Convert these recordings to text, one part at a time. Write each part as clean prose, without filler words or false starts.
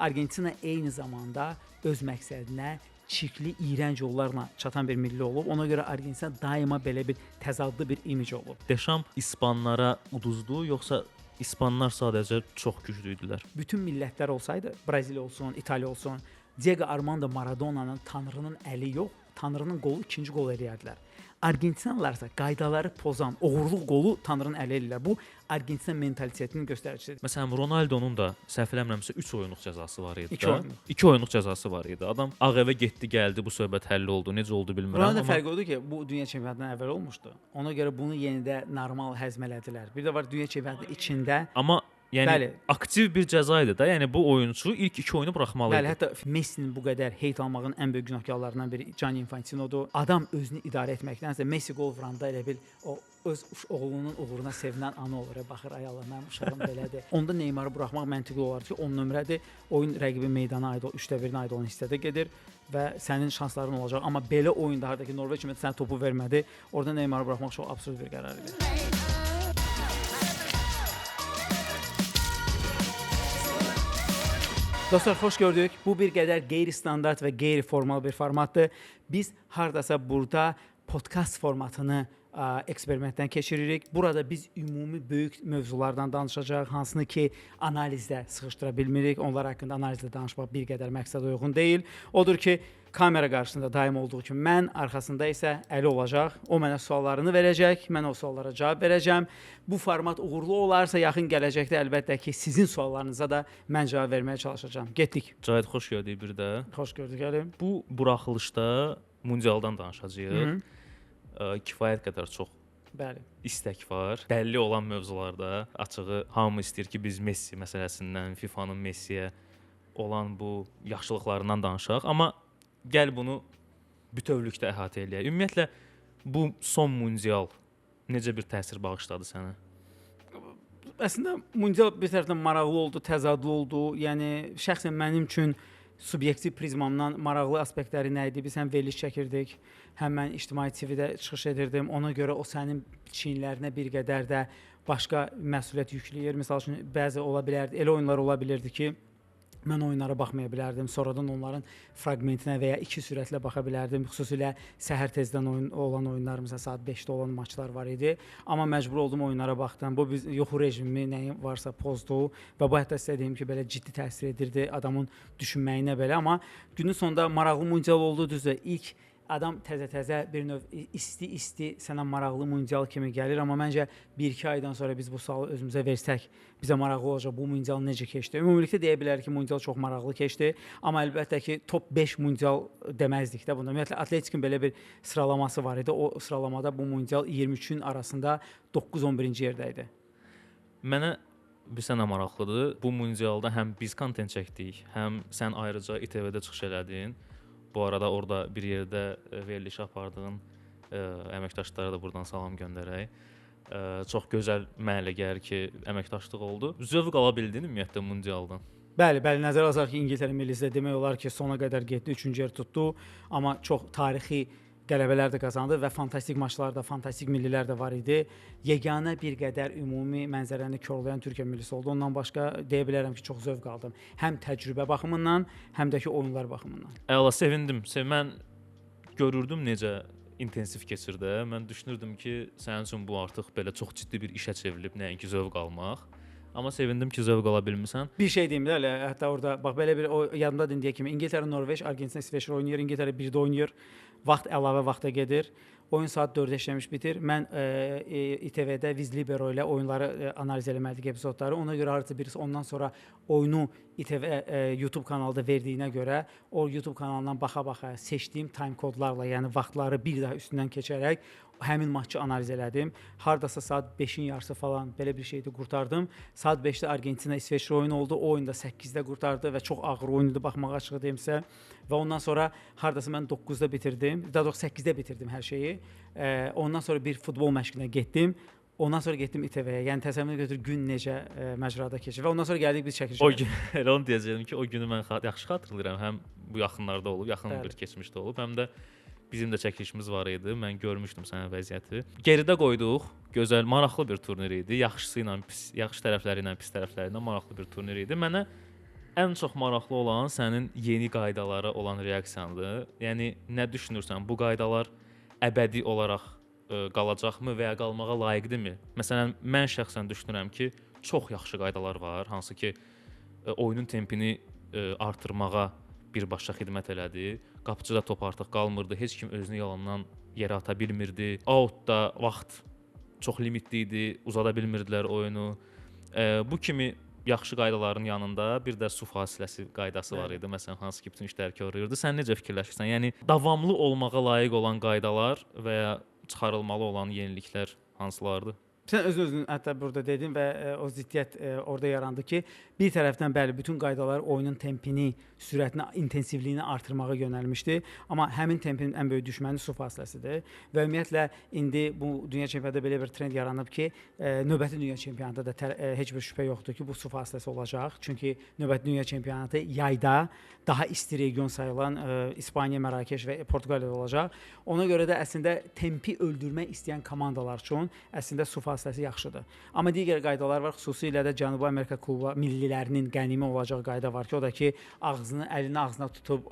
Argentina eyni zamanda öz məqsədinə çirkli, iyrənc yollarla çatan bir milli olub. Ona görə Argentina daima belə bir təzadlı bir imic olub. Deşamp ispanlara uduzdu, yoxsa ispanlar sadəcə çox güclü idilər? Bütün millətlər olsaydı, Braziliya olsun, İtaliya olsun, Diego Armando Maradona'nın Tanrının əli yox, Tanrının qolu ikinci qol eləyərdilər. Argentinalılar isə qaydaları pozan, oğurluq qolu Tanrının əli eləyirlər. Bu Argentina mentalitetinin göstəricisidir. Məsələn, Ronaldonun da səhv eləmirəmsə 3 oyunluq cəzası var idi. 2 oyunluq cəzası var idi. Adam Ağ evə getdi, gəldi, bu söhbət həll oldu. Necə oldu bilmirəm. Ronaldo amma fərqi odur ki, bu dünya çempionatından əvvəl olmuşdu. Ona görə bunu yenə də normal həzm elədilər. Bir də var dünya çempionatının içində. Amma yəni bəli, aktiv bir cəza idi da. Yəni bu oyunçu ilk 2 oyunu buraxmalı idi. Bəli, hətta Messinin bu qədər heyt almağın ən böyük günahkarlarından biri Gianni Infantino'dur. Adam özünü idarə etməkdənsə Messi qol vuranda elə bil o öz oğlunun uğuruna sevinən ana olur. Baxır, ay Allah, mənim uşağım belədir. Onda Neymarı buraxmaq məntiqli olardı ki, 10 nömrədir. Oyun rəqibin meydana aid, 3də 1-ə aid olan hissədə gedir və sənin şansların olacaq. Amma belə oyunda harda ki Norveç sənə topu vermədi, orada Neymarı buraxmaq çox absurd bir qərar idi. Dostlar, xoş gördük. Bu bir qədər qeyri-standart və qeyri-formal bir formatdır. Biz hardasa burada podkast formatını eksperimentdən keçiririk. Burada biz ümumi böyük mövzulardan danışacağıq, hansını ki analizdə sıxışdıra bilmirik. Onlar haqqında analizdə danışmaq bir qədər məqsədə uyğun deyil. Odur ki, kamera qarşısında daim olduğu kimi mən, arxasında isə Əli olacaq. O mənə suallarını verəcək, mən o suallara cavab verəcəm. Bu format uğurlu olarsa, yaxın gələcəkdə əlbəttə ki, sizin suallarınıza da mən cavab verməyə çalışacağam. Getdik. Cahit, xoş gördük bir də. Xoş gördük, Əli. Bu buraxılışda mundialdan danışacağıq. Kifayət qədər çox bəli, istək var. Bəlli olan mövzularda açığı hamı istəyir ki, biz Messi məsələsindən, FIFA-nın Messiyə olan bu yaxşılıqlarından danışaq. Amma gəl bunu bütövlükdə əhatə eləyək. Ümumiyyətlə, bu son mundial necə bir təsir bağışladı sənə? Əslində, mundial bir tərəfdən maraqlı oldu, təzadlı oldu. Yəni, şəxsən mənim üçün subyektiv prizmamdan maraqlı aspektləri nə idi? Biz həm veriliş çəkirdik, həm mən ictimai TV-də çıxış edirdim. Ona görə o sənin çiyinlərinə bir qədər də başqa məsuliyyət yükləyir. Məsəl üçün, bəzi ola bilərdi, elə oyunlar ola bilirdi ki, mən oyunlara baxmaya bilərdim, sonradan onların fraqmentinə və ya iki sürətlə baxa bilərdim. Xüsusilə səhər tezdən olan oyunlar, məsələn, saat 5-də olan maçlar var idi. Amma məcbur oldum oyunlara baxdım. Bu biz yuxu rejimimi nəyim varsa pozdu və bu hətta sizə deyim ki, belə ciddi təsir edirdi adamın düşünməyinə belə. Amma günün sonunda maraqlı mundial oldu, düzdür. İlk adam təzə-təzə bir növ isti-isti sənə maraqlı mundial kimi gəlir, amma məncə 1-2 aydan sonra biz bu sualı özümüzə versək, bizə maraqlı olacaq bu mundial necə keçdi. Ümumilikdə deyə bilərik ki, mundial çox maraqlı keçdi, amma əlbəttə ki, top 5 mundial deməzdik də bunda. Ümumiyyətlə, Atletikin belə bir sıralaması var idi. O sıralamada bu mundial 23-ün arasında 9-11-ci yerdə idi. Mənə bir sənə maraqlıdır. Bu mundialda həm biz kontent çəkdik, həm sən ayrıca İTV-də çıxış elədin. Bu arada orada bir yerdə veriliş apardığın əməkdaşlara da buradan salam göndərək. Çox gözəl mənə elə gəlir ki, əməkdaşlıq oldu. Zövq ala bildin ümumiyyətlə mundialdan? Bəli, bəli. Nəzərə alsaq ki, İngiltərə millisi də demək olar ki, sona qədər getdi, 3-cü yer tutdu. Amma çox tarixi qələbələr də qazandı və fantastik maçlar da, fantastik millilər də var idi. Yeganə bir qədər ümumi mənzərəni korlayan Türkiyə millisi oldu. Ondan başqa deyə bilərəm ki, çox zövq aldım. Həm təcrübə baxımından, həm də ki, oyunlar baxımından. Əla, sevindim. Mən görürdüm necə intensiv keçirdi. Mən düşünürdüm ki, sənin üçün bu artıq belə çox ciddi bir işə çevrilib, nəinki zövq almaq. Amma sevindim ki, zövq ala bilmisən. Bir şey deyim də, elə, hətta orada bax belə bir o yadımdadır indiyə kimi İngiltərə, Norveç, Argentina, İsveçrə oynayır, İngiltərə 1-də oynayır. Vaxt əlavə vaxta gedir. Oyun saat 4-də işləmiş bitir. Mən İTV-də Viz Libero ilə oyunları analiz eləməliydik epizodları. Ona görə hardasa birisi ondan sonra oyunu İTV YouTube kanalda verdiyinə görə o YouTube kanalından baxa-baxa seçdiyim time kodlarla, yəni vaxtları bir daha üstündən keçərək həmin maçı analiz elədim. Hardasa saat 5-in yarısı falan belə bir şeydi, qurtardım. Saat 5-də Argentina İsveçrə oyunu oldu. O oyunda 8-də qurtardı və çox ağır oyun idi, baxmağa açığı deyimsə. Və ondan sonra hardasa mən 9-da bitirdim. Daha doğrusu 8-də bitirdim hər şeyi. Ondan sonra bir futbol məşqinə getdim. Ondan sonra getdim İTV-yə. Yəni təsəvvür götür gün necə məcrada keçir. Və ondan sonra gəldik biz çəkilişə. O gün elə onu deyəcəyəm ki, o günü mən yaxşı xatırlayıram. Həm bu yaxınlarda olub, yaxın bir keçmişdə olub, həm də bizim də çəkilişimiz var idi. Mən görmüşdüm sənin vəziyyəti. Geridə qoyduq. Gözəl, maraqlı bir turnir idi. Yaxşısı ilə, pis, yaxşı tərəfləri ilə, pis tərəfləri ilə maraqlı bir turnir idi. Mənə Ən çox maraqlı olan sənin yeni qaydalara olan reaksiyandır. Yəni nə düşünürsən, bu qaydalar əbədi olaraq qalacaqmı və ya qalmağa layiqdirmi? Məsələn, mən şəxsən düşünürəm ki, çox yaxşı qaydalar var, hansı ki oyunun tempini artırmağa birbaşa xidmət elədi. Qapıcıda top artıq qalmırdı, heç kim özünü yalandan yerə ata bilmirdi. Outda vaxt çox limitli idi, uzada bilmirdilər oyunu. Bu kimi yaxşı qaydaların yanında bir də su fasiləsi qaydası var idi. Məsələn, hansı ki bütün işləri koruyurdu. Sən necə fikirləşirsən? Yəni davamlı olmağa layiq olan qaydalar və ya çıxarılmalı olan yeniliklər hansılardır? Sən özün hətta burada dedin və o ziddiyyət orada yarandı ki, bir tərəfdən bəli, bütün qaydalar oyunun tempini, sürətini, intensivliyini artırmağa yönəlmişdi, amma həmin tempin ən böyük düşməni su fasiləsidir. Və ümumiyyətlə indi bu dünya çempionatında belə bir trend yaranıb ki, növbəti dünya çempionatında da heç bir şübhə yoxdur ki, bu su fasiləsi olacaq. Çünki növbəti dünya çempionatı yayda daha isti region sayılan İspaniya, Mərakeş və Portuqaliyada olacaq. Ona görə də əslində tempi öldürmək istəyən komandalar üçün əslində su fasiləsi yaxşıdır. Amma digər qaydalar var, xüsusilə də Cənubi Amerika klubu millilərinin qənimi olacaq qayda var ki, o da ki, ağzını, əlini ağzına tutub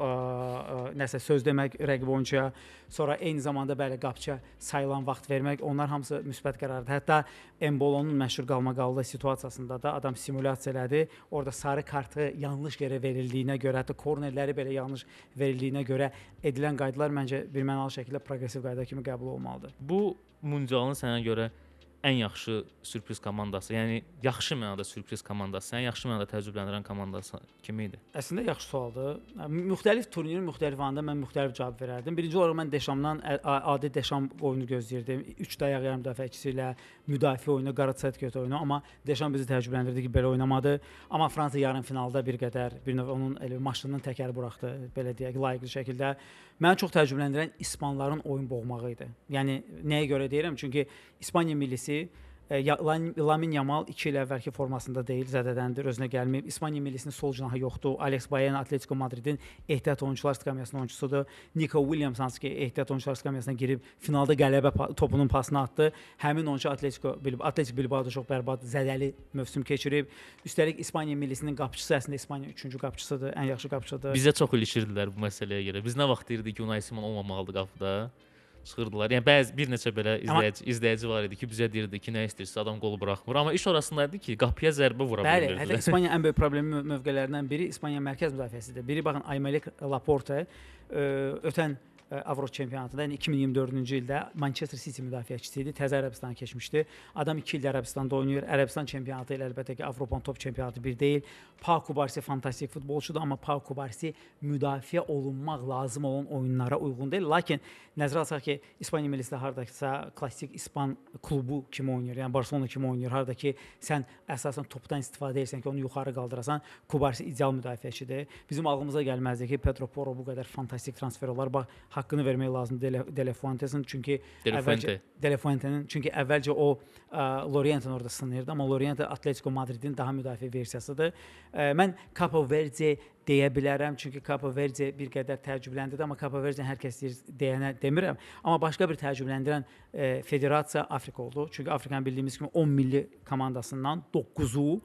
nəsə söz demək rəqib oyunçuya, sonra eyni zamanda bəli qapıçıya sayılan vaxt vermək, onlar hamısı müsbət qərardır. Hətta Embolonun məşhur qalmaqallı situasiyasında da adam simulyasiya elədi. Orada sarı kartı yanlış yerə verildiyinə görə, hətta kornerləri belə yanlış verildiyinə görə edilən qaydalar məncə birmənalı şəkildə proqressiv qayda kimi qəbul olmalıdır. Bu mundialın sənə görə ən yaxşı sürpriz komandası, yəni yaxşı mənada sürpriz komandası, ən yaxşı mənada təəccübləndirən komandası kim idi? Əslində yaxşı sualdır. Müxtəlif turnirin müxtəlif anında mən müxtəlif cavab verərdim. Birinci olaraq mən Deşamdan adi Deşam oyunu gözləyirdim. 3 dayaq yarım müdafiəçisi ilə müdafiə oyunu, Qaratsetket oyunu, amma Deşam bizi təəccübləndirdi ki, belə oynamadı. Amma Fransa yarım finalda bir qədər bir növ onun elə maşınının təkəri buraxdı, belə deyək, layiqli şəkildə. Məni çox təəccübləndirən ispanların oyun boğmağı idi. Yəni nəyə görə deyirəm? Çünki İspaniya millisi Lamin Yamal 2 il əvvəlki formasında deyil, zədədəndir, özünə gəlməyib. İspaniya millisinin sol cinahı yoxdur. Alex Baena Atletico Madridin ehtiyat oyunçular skamyasının oyunçusudur. Nico Williams hansı ki ehtiyat oyunçular skamyasına girib finalda qələbə topunun pasını atdı. Həmin oyunçu Atletico Bilbao'da çox bərbad, zədəli mövsüm keçirib. Üstəlik İspaniya millisinin qapıçısı əslində İspaniya 3-cü qapıçısıdır, ən yaxşı qapıçıdır. Bizə çox ilişirdilər bu məsələyə görə. Biz nə vaxt deyirdik ki, Unai Simon olmamalıdır qapıda. Çıxırdılar. Yəni bəzi bir neçə belə izləyici var idi ki, bizə deyirdi ki, nə istəyirsə adam qolu buraxmır. Amma iş orasındaydı ki, qapıya zərbə vura bilmirdilər. Bəli, hətta İspaniya ən böyük problemi mövqelərindən biri İspaniya mərkəz müdafiəsidir. Biri baxın Aymeric Laporte ötən Avro çempionatında, yəni 2024-cü ildə Manchester City müdafiəçisi idi. Təzə Ərəbistana keçmişdi. Adam 2 ildə Ərəbistanda oynayır. Ərəbistan çempionatı ilə əlbəttə ki, Avropanın top çempionatı bir deyil. Pau Cubarsi fantastik futbolçudur, amma Pau Cubarsi müdafiə olunmaq lazım olan oyunlara uyğun deyil. Lakin nəzərə alsaq ki, İspaniya millisi hardasa klassik İspan klubu kimi oynayır, yəni Barcelona kimi oynayır, harda ki sən əsasən topdan istifadə edirsən ki, onu yuxarı qaldırasan. Cubarsi ideal müdafiəçidir. Bizim ağlımıza gəlməzdi ki, Pedro Porro bu qədər fantastik transfer olar. Bax, haqqını vermək lazımdır De La Fuente'nin, çünki De La Fuente'nin, çünki əvvəlcə o Lorient'in orada sınayırdı, amma Loriente Atletico Madridin daha müdafiə versiyasıdır. Mən Capo Verde deyə bilərəm, çünki Capo Verde bir qədər təəccübləndirdi, amma Capo Verde hər kəs deyir deyənə demirəm. Amma başqa bir təəccübləndirən federasiya Afrika oldu. Çünki Afrikanın bildiyimiz kimi 10 milli komandasından 9-u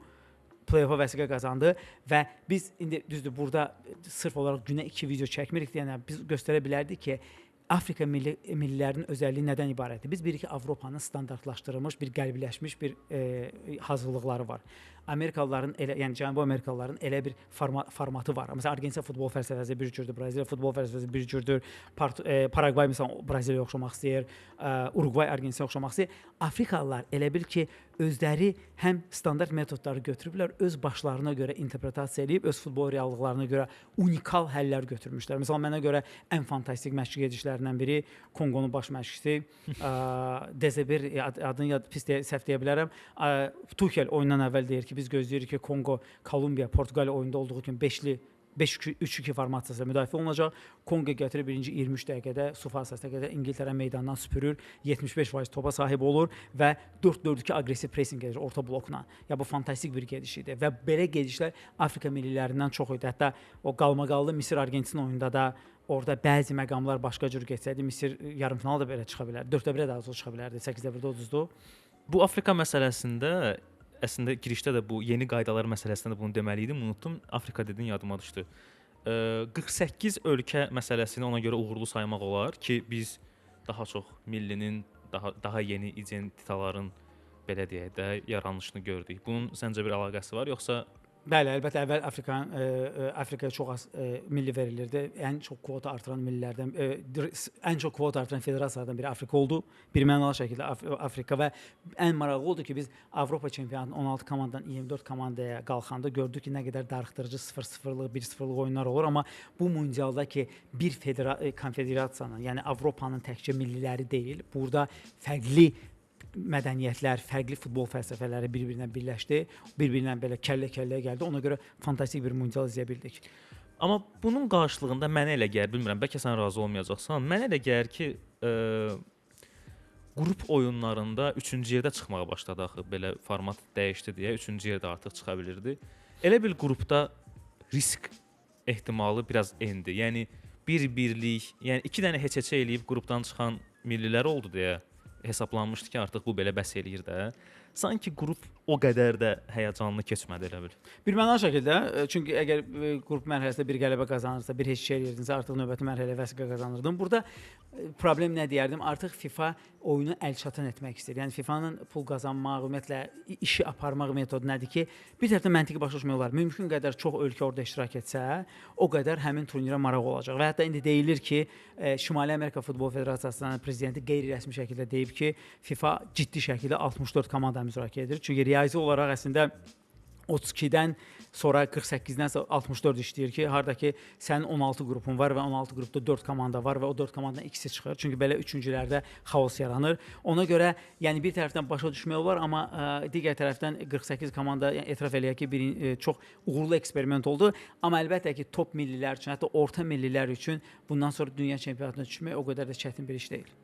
play-offa vəsiqə qazandı və biz indi düzdür burada sırf olaraq günə 2 video çəkmirik deyənə biz göstərə bilərdik ki, Afrika millilərinin özəlliyi nədən ibarətdir? Biz bilirik ki, Avropanın standartlaşdırılmış, bir qəlbləşmiş bir hazırlıqları var. Amerikalıların elə, yəni Cənubi Amerikalıların elə bir formatı var. Məsələn, Argentina futbol fəlsəfəsi bir cürdür, Braziliya futbol fəlsəfəsi bir cürdür, Paragvay məsələn Braziliyaya oxşamaq istəyir, Uruqvay Argentinaya oxşamaq istəyir. Afrikalılar elə bil ki, özləri həm standart metodları götürüblər, öz başlarına görə interpretasiya eləyib, öz futbol reallıqlarına görə unikal həllər götürmüşlər. Məsələn, mənə görə ən fantastik məşqçi gedişlərindən biri Konqonun baş məşqçisi Dezebir, adını yad, pis deyə, səhv deyə bilərəm. Tuchel oyundan əvvəl deyir ki, biz gözləyirik ki, Konqo, Kolumbiya, Portuqaliya oyunda olduğu kimi 5-3-2 formasiyasıyla müdafiə olunacaq. Konqo gətirir birinci 23 dəqiqədə su fasiləsinə qədər İngiltərə meydandan süpürür, 75% topa sahib olur və 4-4-2 aqressiv pressing gedir orta blokla. Ya bu fantastik bir gediş idi və belə gedişlər Afrika millilərindən çox idi. Hətta o qalmaqallı Misir-Argentina oyunda da orada bəzi məqamlar başqa cür getsəydi, Misir yarımfinala da belə çıxa bilərdi. 4-1-ə daha çox çıxa bilərdi, 8-1-də uduzdu. Bu Afrika məsələsində Əslində girişdə də bu yeni qaydalar məsələsində də bunu deməli idim, unutdum. Afrika dedin, yadıma düşdü. 48 ölkə məsələsini ona görə uğurlu saymaq olar ki, biz daha çox millinin, daha yeni identitaların belə deyək də yaranışını gördük. Bunun səncə bir əlaqəsi var yoxsa? Bəli, əlbəttə əvvəl Afrikaya çox az milli verilirdi. Ən çox kvota artıran millilərdən, ən çox kvota artıran federasiyalardan biri Afrika oldu. Bir mənalı şəkildə Afrika və ən maraqlı oldu ki, biz Avropa çempionatının 16 komandadan 24 komandaya qalxanda gördük ki, nə qədər darıxdırıcı 0-0-lıq, 1-0-lıq oyunlar olur, amma bu mundialda ki, bir konfederasiyanın, yəni Avropanın təkcə milliləri deyil, burada fərqli mədəniyyətlər, fərqli futbol fəlsəfələri bir-birinə birləşdi, bir-birinə belə kəllə-kəlləyə gəldi. Ona görə fantastik bir mundial izləyə bildik. Amma bunun qarşılığında mənə elə gəlir, bilmirəm, bəlkə sən razı olmayacaqsan. Mənə elə gəlir ki, qrup oyunlarında 3-cü yerdə çıxmağa başladı axı, belə format dəyişdi deyə 3-cü yerdə artıq çıxa bilirdi. Elə bil qrupda risk ehtimalı biraz endi. Yəni bir-birlik, yəni 2 dənə heç-heçə eləyib qrupdan çıxan millilər oldu deyə hesablanmışdı ki, artıq bu belə bəs eləyir də. Sanki qrup o qədər də həyəcanlı keçmədi elə bil. Bir mənalı şəkildə, çünki əgər qrup mərhələsində bir qələbə qazanırsa, bir heç şey eləyirdinsə, artıq növbəti mərhələyə vəsiqə qazanırdın. Burada problem nə deyərdim? Artıq FIFA oyunu əlçatan etmək istəyir. Yəni FIFA-nın pul qazanmaq, ümumiyyətlə işi aparmaq metodu nədir ki, bir tərəfdən məntiqi başa düşmək olar. Mümkün qədər çox ölkə orada iştirak etsə, o qədər həmin turnirə maraq olacaq. Və hətta indi deyilir ki, Şimali Amerika Futbol Federasiyasının prezidenti qeyri-rəsmi şəkildə deyib ki, FIFA ciddi şəkildə 64 komanda müzakirə edir. Çünki riyazi olaraq əslində 32-dən sonra 48-dən sonra 64 işləyir ki, harda ki sənin 16 qrupun var və 16 qrupda 4 komanda var və o 4 komandadan ikisi çıxır. Çünki belə üçüncülərdə xaos yaranır. Ona görə yəni bir tərəfdən başa düşmək olar, amma digər tərəfdən 48 komanda yəni, etiraf eləyək ki, bir çox uğurlu eksperiment oldu. Amma əlbəttə ki, top millilər üçün, hətta orta millilər üçün bundan sonra dünya çempionatına düşmək o qədər də çətin bir iş deyil.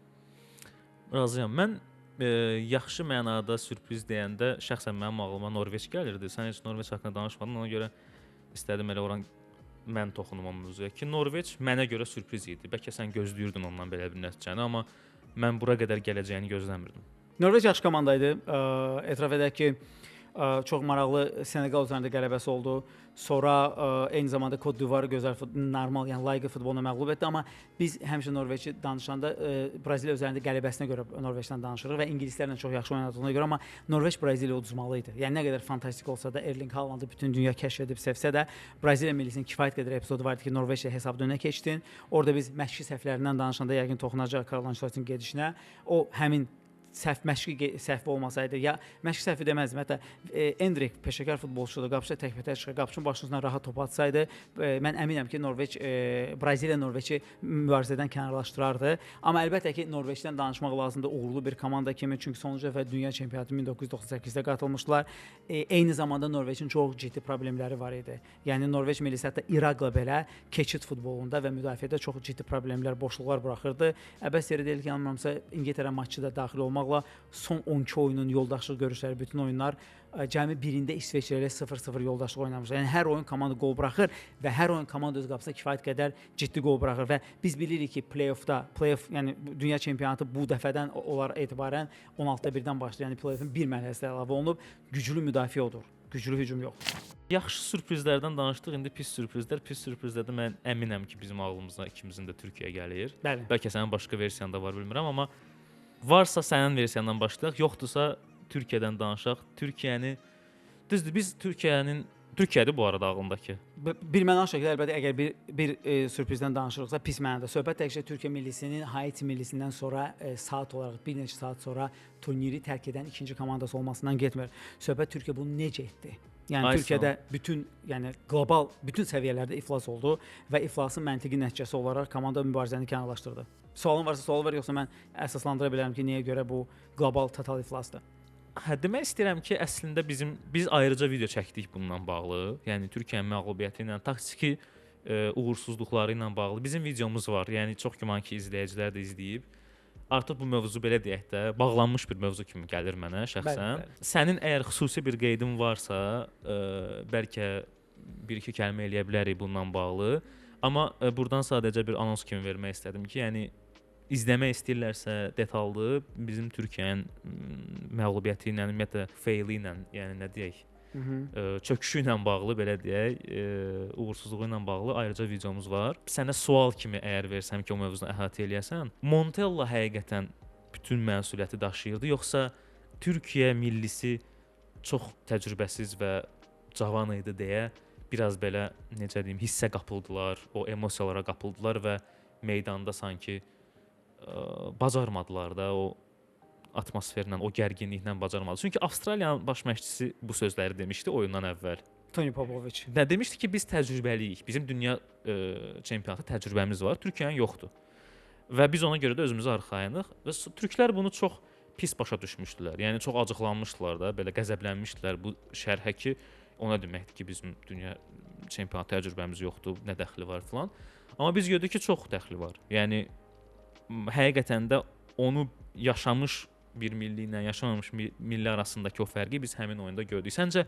Razıyam. Mən yaxşı mənada sürpriz deyəndə şəxsən mənim ağlıma Norveç gəlirdi. Sən heç Norveç haqqında danışmadın, ona görə istədim elə oran mən toxunum o mövzuya ki, Norveç mənə görə sürpriz idi. Bəlkə sən gözləyirdin ondan belə bir nəticəni, amma mən bura qədər gələcəyini gözləmirdim. Norveç yaxşı komanda idi. Etiraf edək ki, çox maraqlı Senegal üzərində qələbəsi oldu. Sonra eyni zamanda Côte d'Ivoire gözəl normal, yəni layiqli futboluna məğlub etdi, amma biz həmişə Norveçi danışanda Braziliya üzərində qələbəsinə görə Norveçdən danışırıq və ingilislərlə çox yaxşı oynadığına görə, amma Norveç Braziliya uduzmalı idi. Yəni nə qədər fantastik olsa da, Erling Haalandı bütün dünya kəşf edib sevsə də, Braziliya millisinin kifayət qədər epizodu var idi ki, Norveçlə hesabda önə keçdin. Orada biz məşqçi səhvlərindən danışanda yəqin toxunacaq Carlo Ancelotti'nin gedişinə. O həmin səhv, məşqi səhvi olmasaydı, ya məşqi səhvi deməzdim, hətta Endrik peşəkar futbolçudur, qapıçı təkbətək çıxır, qapıçının başının rahat top atsaydı, mən əminəm ki, Norveç, Braziliya Norveçi mübarizədən kənarlaşdırardı. Amma əlbəttə ki, Norveçdən danışmaq lazımdır uğurlu bir komanda kimi, çünki sonuncu dəfə dünya çempionatı 1998-də qatılmışdılar. Eyni zamanda Norveçin çox ciddi problemləri var idi. Yəni Norveç millisi hətta İraqla belə keçid futbolunda və müdafiədə çox ciddi problemlər, boşluqlar buraxırdı. Əbəs yerə deyil ki, yanılmıramsa İngiltərə maçı da daxil olmaqla son 12 oyunun yoldaşlıq görüşləri, bütün oyunlar cəmi birində İsveçrə ilə 0-0 yoldaşlıq oynamışlar. Yəni hər oyun komanda qol buraxır və hər oyun komanda öz qapısına kifayət qədər ciddi qol buraxır və biz bilirik ki, play-off, yəni dünya çempionatı bu dəfədən olar etibarən 16-da 1-dən başlayır. Yəni play-off'un bir mərhələsi əlavə olunub, güclü müdafiə odur, güclü hücum yox. Yaxşı sürprizlərdən danışdıq, indi pis sürprizlər. Pis sürprizlərdə mən əminəm ki, bizim ağlımızda ikimizin də Türkiyə gəlir. Bəli. Bəlkə sənin başqa versiyanda var, bilmirəm, amma varsa sənin versiyandan başlayaq, yoxdursa Türkiyədən danışaq. Türkiyəni, düzdür, biz Türkiyədir bu arada ağlındakı. Bir məna şəkildə əlbəttə əgər bir sürprizdən danışırıqsa pis mənada. Söhbət təkcə Türkiyə millisinin Haiti millisindən sonra saat olaraq bir neçə saat sonra turniri tərk edən ikinci komandası olmasından getmir. Söhbət Türkiyə bunu necə etdi? Yəni Türkiyədə bütün, yəni qlobal bütün səviyyələrdə iflas oldu və iflasın məntiqi nəticəsi olaraq komanda mübarizəni kənarlaşdırdı. Sualın varsa sual ver, yoxsa mən əsaslandıra bilərəm ki, niyə görə bu qlobal total iflasdır. Hə, demək istəyirəm ki, əslində biz ayrıca video çəkdik bununla bağlı. Yəni Türkiyənin məğlubiyyəti ilə, taktiki uğursuzluqları ilə bağlı bizim videomuz var. Yəni çox güman ki, izləyicilər də izləyib. Artıq bu mövzu belə deyək də, bağlanmış bir mövzu kimi gəlir mənə şəxsən. Bəli, bəli. Sənin əgər xüsusi bir qeydin varsa, bəlkə bir-iki kəlmə eləyə bilərik bununla bağlı. Amma buradan sadəcə bir anons kimi vermək istədim ki, yəni İzləmək istəyirlərsə detallı bizim Türkiyənin məğlubiyyəti ilə, ümumiyyətlə faili ilə, yəni nə deyək, çöküşü ilə bağlı belə deyək, uğursuzluğu ilə bağlı ayrıca videomuz var. Sənə sual kimi əgər versəm ki, o mövzunu əhatə eləyəsən, Montella həqiqətən bütün məsuliyyəti daşıyırdı, yoxsa Türkiyə millisi çox təcrübəsiz və cavan idi deyə biraz belə necə deyim, hissə qapıldılar, o emosiyalara qapıldılar və meydanda sanki bacarmadılar da o atmosferlə, o gərginliklə bacarmadılar. Çünki Avstraliyanın baş məşqçisi bu sözləri demişdi oyundan əvvəl. Tony Popovic. Nə demişdi ki, biz təcrübəliyik. Bizim dünya çempionatı təcrübəmiz var, Türkiyənin yoxdur. Və biz ona görə də özümüzə arxayınıq və türklər bunu çox pis başa düşmüşdülər. Yəni çox acıqlanmışdılar da, belə qəzəblənmişdilər bu şərhə ki, ona deməkdir ki, bizim dünya çempionatı təcrübəmiz yoxdur, nə dəxli var filan. Amma biz gördük ki, çox dəxli var. Yəni həqiqətən də onu yaşamış bir milli ilə yaşamamış milli arasındakı o fərqi biz həmin oyunda gördük. Səncə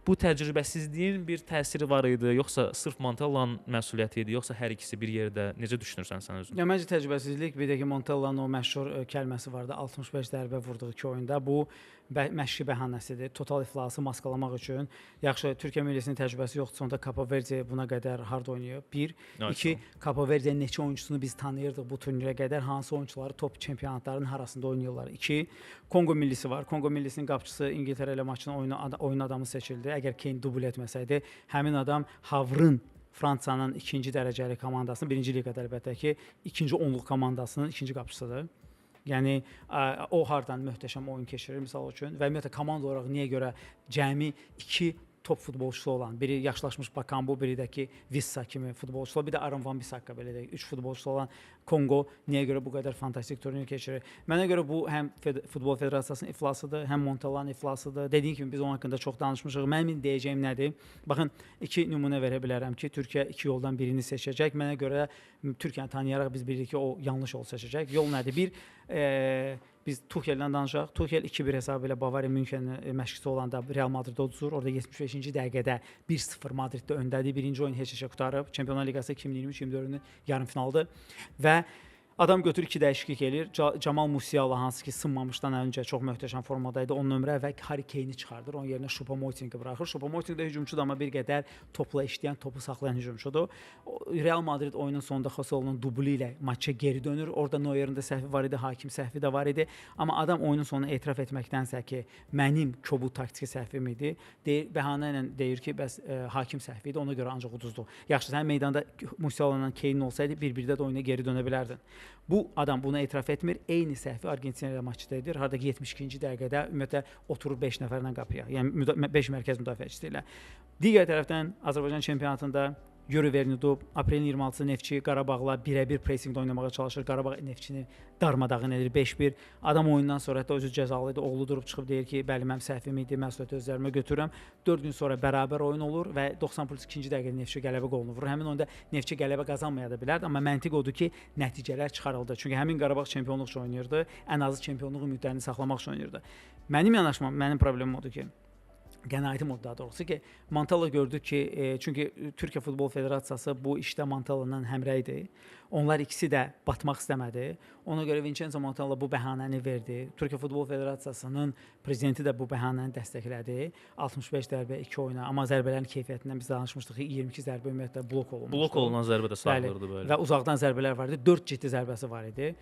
bu təcrübəsizliyin bir təsiri var idi, yoxsa sırf Montella'nın məsuliyyəti idi, yoxsa hər ikisi bir yerdə? Necə düşünürsən sən özün? Ya məncə təcrübəsizlik, bir də ki Montella'nın o məşhur kəlməsi vardı, 65 zərbə vurduğu iki oyunda. Bu məşqi bəhanəsidir. Total iflası maskalamaq üçün. Yaxşı, Türkiyə millisinin təcrübəsi yoxdur. Sonda Capo Verde buna qədər harda oynayıb? 1, 2, Capo Verde'nin neçə oyunçusunu biz tanıyırdıq bu turnirə qədər, hansı oyunçuları top çempionatlarının harasında oynayırlar? 2, Konqo millisi var. Konqo millisinin qapıçısı İngiltərə ilə maçın oyun adamı seçildi. Əgər Kane dubl etməsəydi, həmin adam Havrın Fransanın ikinci dərəcəli komandasının, birinci liqada əlbəttə ki, ikinci onluq komandasının ikinci qapıçısıdır. Yəni o hardan möhtəşəm oyun keçirir misal üçün və ümumiyyətlə komanda olaraq niyə görə cəmi 2 top futbolçusu olan, biri yaşlaşmış Bakambu, biri də ki Vissa kimi futbolçular, bir də Aaron Van Bissaka belə deyək, 3 futbolçusu olan Konqo niyə görə bu qədər fantastik turnir keçirir? Mənə görə bu həm Futbol Federasiyasının iflasıdır, həm Montella'nın iflasıdır. Dediyim kimi biz onun haqqında çox danışmışıq. Mənim deyəcəyim nədir? Baxın, 2 nümunə verə bilərəm ki, Türkiyə 2 yoldan birini seçəcək. Mənə görə Türkiyəni tanıyaraq biz bilirik ki, o yanlış yol seçəcək. Yol nədir? Bir, biz Tuchel'dən danışaq. Tuchel 2-1 hesabı ilə Bavariya Münxenin məşqçisi olanda Real Madriddə uduzur. Orada 75-ci dəqiqədə 1-0 Madriddə öndədir. Birinci oyun heç-heçə qurtarıb. Çempionlar Liqası 2023-24-ün yarımfinalıdır. Və adam götür 2 dəyişiklik eləyir. Camal Musiala hansı ki sınmamışdan öncə çox möhtəşəm formada idi. 10 nömrə və Harry Kane'i çıxardır. Onun yerinə Choupo-Moting'i buraxır. Choupo-Moting də hücumçudur, amma bir qədər topla işləyən, topu saxlayan hücumçudur. Real Madrid oyunun sonunda Joselu'nun dubli ilə maça geri dönür. Orada Neuer'in də səhvi var idi, hakim səhvi də var idi. Amma adam oyunun sonunu etiraf etməkdənsə ki, mənim kobud taktiki səhvim idi, deyir, bəhanə ilə deyir ki, bəs hakim səhvi idi, ona görə ancaq uduzdu. Yaxşı, sən meydanda Musiala ilə Kane olsaydı, bir-birdə də oyuna geri dönə bilərdin. Bu adam bunu etiraf etmir. Eyni səhvi Argentina ilə maçda edir. Harada ki 72-ci dəqiqədə ümumiyyətlə oturur 5 nəfərlə qapıya. Yəni 5 mərkəz müdafiəçisi ilə. Digər tərəfdən Azərbaycan çempionatında Yuri Vernidub aprelin 26-sı Neftçi Qarabağla birə-bir pressingdə oynamağa çalışır. Qarabağ Neftçini darmadağın edir 5-1. Adam oyundan sonra hətta özü cəzalı idi. Oğlu durub çıxıb deyir ki, bəli mənim səhvim idi, məsuliyyəti öz üzərimə götürürəm. 4 gün sonra bərabər oyun olur və 90+2-ci dəqiqədə Neftçi qələbə qolunu vurur. Həmin oyunda Neftçi qələbə qazanmaya da bilərdi, amma məntiq odur ki, nəticələr çıxarıldı. Çünki həmin Qarabağ çempionluq üçün oynayırdı, ən azı çempionluq ümidlərini saxlamaq üçün oynayırdı. Mənim yanaşmam, mənim problemim odur ki, qənaətim odur daha doğrusu ki, Montella gördü ki, çünki Türkiyə Futbol Federasiyası bu işdə Montella'dan həmrəy idi. Onlar ikisi də batmaq istəmədi. Ona görə Vincenzo Montella bu bəhanəni verdi. Türkiyə Futbol Federasiyasının prezidenti də bu bəhanəni dəstəklədi. 65 zərbə 2 oyuna, amma zərbələrin keyfiyyətindən biz danışmışdıq ki, 22 zərbə ümumiyyətlə blok olunmuşdu. Blok olunan zərbə də sayılırdı böyle. Və uzaqdan zərbələr var idi. 4 ciddi zərbəsi var idi.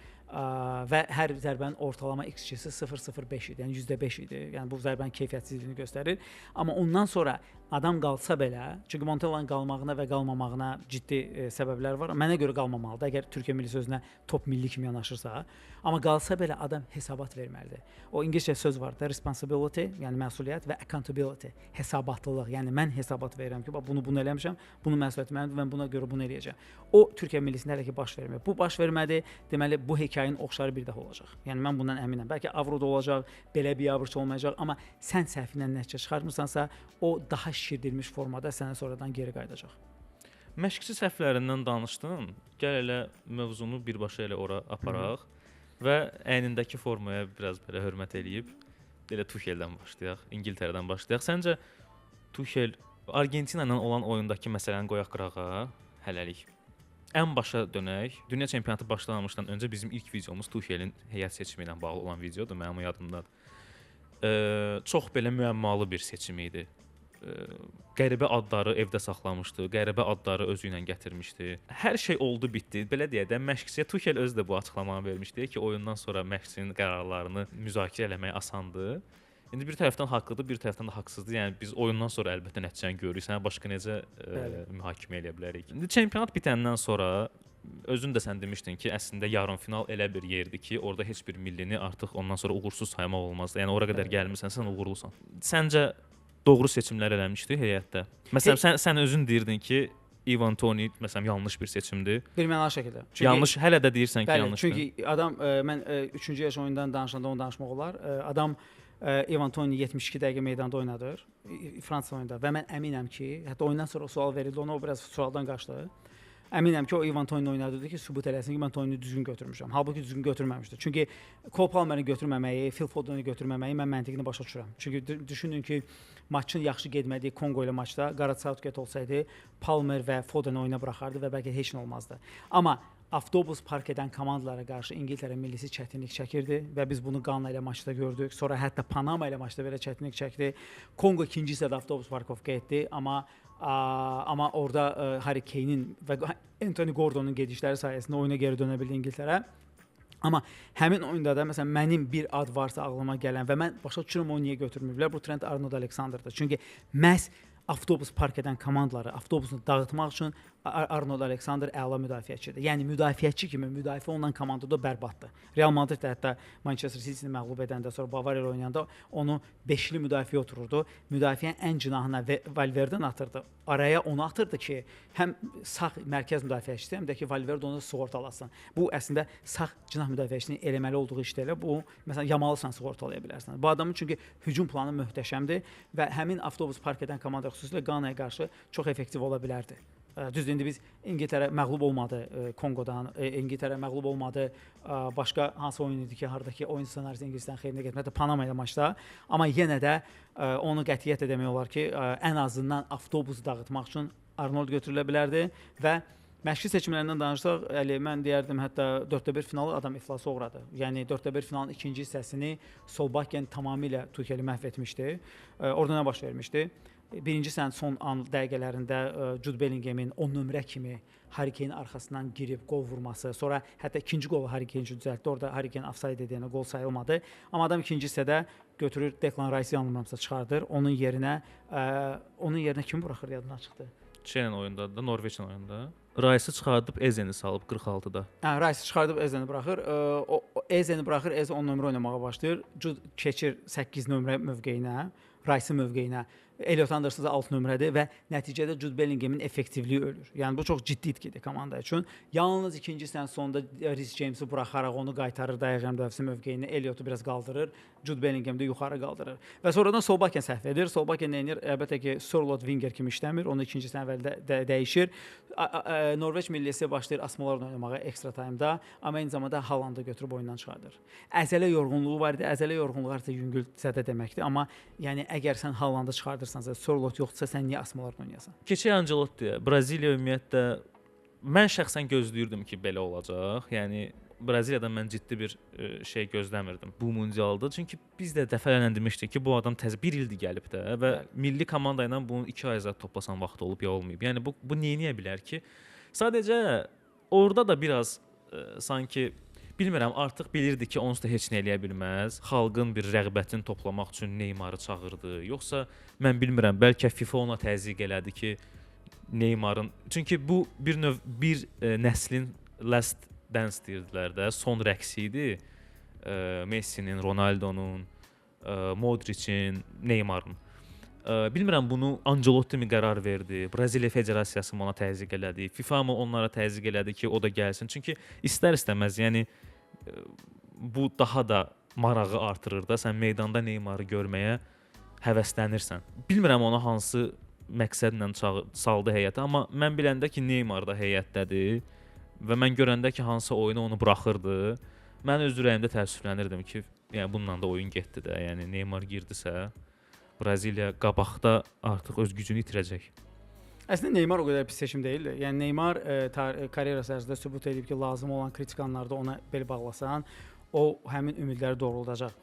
Və hər zərbənin ortalama XG-si 0.05 idi, yəni %5 idi. Yəni bu zərbənin keyfiyyətsizliyini göstərir. Amma ondan sonra adam qalsa belə, çünki Montella'nın qalmağına və qalmamağına ciddi səbəblər var. Mənə görə qalmamalıdır, əgər Türkiyə millisi özünə top milli kimi yanaşırsa. Amma qalsa belə adam hesabat verməlidir. O ingiliscə söz var da, responsibility, yəni məsuliyyət və accountability, hesabatlılıq. Yəni mən hesabat verirəm ki, bax bunu eləmişəm, bunun məsuliyyəti mənimdir, mən buna görə bunu eləyəcəm. O Türkiyə millisində hələ ki baş vermir. Bu baş vermədi, deməli bu hekayənin oxşarı bir daha olacaq. Yəni mən bundan əminəm. Bəlkə Avroda olacaq, belə bir yavruç olmayacaq, amma sən səhvindən nəticə çıxarmırsansa, o daha şişirdilmiş formada sənə sonradan geri qayıdacaq. Məşqçi səhvlərindən danışdın. Gəl elə mövzunu birbaşa elə ora aparaq və əynindəki formaya biraz belə hörmət eləyib elə Tuchel'dən başlayaq, İngiltərədən başlayaq. Səncə Tuchel Argentina ilə olan oyundakı məsələni qoyaq qırağa hələlik. Ən başa dönək. Dünya çempionatı başlamamışdan öncə bizim ilk videomuz Tuxelin heyət seçimi ilə bağlı olan videodur, mənim yadımdadır. Çox belə müəmmalı bir seçim idi. Qəribə adları evdə saxlamışdı, qəribə adları özü ilə gətirmişdi. Hər şey oldu, bitdi. Belə deyək də, məşqçiyə Tuxel özü də bu açıqlamanı vermişdi ki, oyundan sonra məşqçinin qərarlarını müzakirə eləmək asandır. İndi bir tərəfdən haqlıdır, bir tərəfdən də haqsızdır. Yəni biz oyundan sonra əlbəttə nəticəni görürük. Sənə başqa necə mühakimə eləyə bilərik? İndi çempionat bitəndən sonra özün də sən demişdin ki, əslində yarımfinal elə bir yerdir ki, orada heç bir millini artıq ondan sonra uğursuz saymaq olmaz. Yəni ora qədər gəlmisən, sən uğurlusan. Səncə doğru seçimlər eləmişdi heyətdə? Məsələn, sən özün deyirdin ki, Ivan Toney məsələn yanlış bir seçimdir. Bir mənalı şəkildə. Çünki, yanlış, hələ də deyirsən ki, bəli, yanlışdır. Çünki adam mən 3-cü yaş oyundan danışanda onu danışmaq olar. Adam Ivan Toney 72 dəqiqə meydanda oynadır Fransa oyunda və mən əminəm ki, hətta oyundan sonra o sual verildi, ona o biraz sualdan qaçdı. Əminəm ki, o Ivan Toney oynadı ki, sübut eləsin ki, mən Toneyni düzgün götürmüşəm. Halbuki düzgün götürməmişdi. Çünki Cole Palmeri götürməməyi, Phil Foden'i götürməməyi mən məntiqini başa düşürəm. Çünki düşünün ki, maçın yaxşı getmədiyi Konqo ilə maçda Gareth Southgate olsaydı, Palmer və Foden'i oyuna buraxardı və bəlkə heç nə olmazdı. Amma avtobus park edən komandalara qarşı İngiltərə millisi çətinlik çəkirdi və biz bunu Qana ilə maçda gördük. Sonra hətta Panama ilə maçda belə çətinlik çəkdi. Konqo ikinci hissədə avtobus parkovka etdi, amma orada Harry Kane'in və Anthony Gordon'un gedişləri sayəsində oyuna geri dönə bildi İngiltərə. Amma həmin oyunda da məsələn mənim bir ad varsa ağlıma gələn və mən başa düşürəm onu niyə götürməyiblər, bu Trent Arnold-Alexander'dır. Çünki məhz avtobus park edən komandaları avtobusunu dağıtmaq üçün Arnold Alexander əla müdafiəçidir. Yəni müdafiəçi kimi müdafiə olunan komandada bərbaddır. Real Madrid də hətta Manchester City-ni məğlub edəndə, sonra Bavariya ilə oynayanda onu beşli müdafiə otururdu. Müdafiənin ən cinahına Valverde-ni atırdı. Araya onu atırdı ki, həm sağ mərkəz müdafiəçisi, həm də ki Valverde onu sığortalasın. Bu əslində sağ cinah müdafiəçisinin eləməli olduğu işdə elə bu. Məsələn, Yamalı sən sığortalaya bilərsən. Bu adamın çünki hücum planı möhtəşəmdir və həmin avtobus park edən komanda xüsusilə Qanaya qarşı çox effektiv ola bilərdi. Düzdür, indi biz İngiltərə məğlub olmadı Konqodan, İngiltərə məğlub olmadı başqa hansı oyun idi ki, haradakı oyun ssenarisi İngilislərin xeyrinə getmədi, Panama ilə maçda. Amma yenə də onu qətiyyətlə demək olar ki, ən azından avtobus dağıtmaq üçün Arnold götürülə bilərdi və məşqçi seçimlərindən danışsaq, Əli, mən deyərdim hətta 4-1 finalı adam iflasa uğradı. Yəni 4-1 finalın ikinci hissəsini Solbakken tamamilə Tuxeli məhv etmişdi. Orada nə baş vermişdi? Birinci sənin son an dəqiqələrində Jude Bellingham'in 10 nömrə kimi Harry Kane arxasından girib qol vurması, sonra hətta ikinci qolu Harry Kane üçün düzəltdi. Orada Harry Kane offside dediyinə qol sayılmadı. Amma adam ikinci hissədə götürür Declan Rice yanılmıramsa çıxardır. Onun yerinə kimi buraxır yadından çıxdı. Şeylə oyunda da, Norveçlə oyunda. Rice-ı çıxardıb Ezeni salıb 46-da. Hə, Rice-ı çıxardıb Ezeni buraxır. O Ezeni buraxır, Eze 10 nömrə oynamağa başlayır. Jude keçir 8 nömrə mövqeyinə, Rice-ın mövqeyinə. Elliot Anderson da 6 nömrədir və nəticədə Jude Bellingham'in effektivliyi ölür. Yəni bu çox ciddi itkidir komanda üçün. Yalnız ikinci hissənin sonunda Reece James'i buraxaraq onu qaytarır dayaq müdafiəsi mövqeyinə, Elliotu biraz qaldırır, Jude Bellingham də yuxarı qaldırır. Və sonradan Solbakken səhv edir. Solbakken nə edir? Əlbəttə ki, Sørloth winger kimi işləmir. Onu ikinci hissənin əvvəldə dəyişir. Norveç millisi başlayır asmalarla oynamağa ekstra time'da, amma eyni zamanda Haalandı götürüb oyundan çıxardır. Əzələ yorğunluğu var idi. Əzələ yorğunluğu artıq yüngül zədə deməkdir. Amma yəni əgər sən Haalandı çıxardırsansa, Sørloth yoxdursa, sən niyə asmalarla oynayasan? Keçək Ancelottiyə. Braziliya ümumiyyətlə mən şəxsən gözləyirdim ki, belə olacaq. Yəni Braziliyadan mən ciddi bir şey gözləmirdim bu mundialda. Çünki biz də dəfələrlə demişdik ki, bu adam təzə bir ildir gəlib də və milli komanda ilə bunun 2 ay zad toplasan vaxtı olub ya olmayıb. Yəni bu nə edə bilər ki? Sadəcə orada da biraz sanki bilmirəm, artıq bilirdi ki, onsuz da heç nə eləyə bilməz. Xalqın bir rəğbətini toplamaq üçün Neymarı çağırdı. Yoxsa mən bilmirəm, bəlkə FIFA ona təzyiq elədi ki, Neymarın. Çünki bu bir növ bir nəslin last dance deyirdilər də, son rəqsi idi. Messi'nin, Ronaldo'nun, Modric'in, Neymar'ın. Bilmirəm bunu Ancelotti mi qərar verdi, Braziliya Federasiyası mı ona təzyiq elədi, FIFA mı onlara təzyiq elədi ki, o da gəlsin. Çünki istər-istəməz, yəni bu daha da marağı artırır da, sən meydanda Neymarı görməyə həvəslənirsən. Bilmirəm ona hansı məqsədlə saldı heyətə, amma mən biləndə ki, Neymar da heyətdədir və mən görəndə ki, hansı oyunu onu buraxırdı, mən öz ürəyimdə təəssüflənirdim ki, yəni bununla da oyun getdi də, yəni Neymar girdisə, Braziliya qabaqda artıq öz gücünü itirəcək. Əslində Neymar o qədər pis seçim deyildi. Yəni Neymar karyerası ərzində sübut edib ki, lazım olan kritik anlarda ona bel bağlasan, o həmin ümidləri doğruldacaq.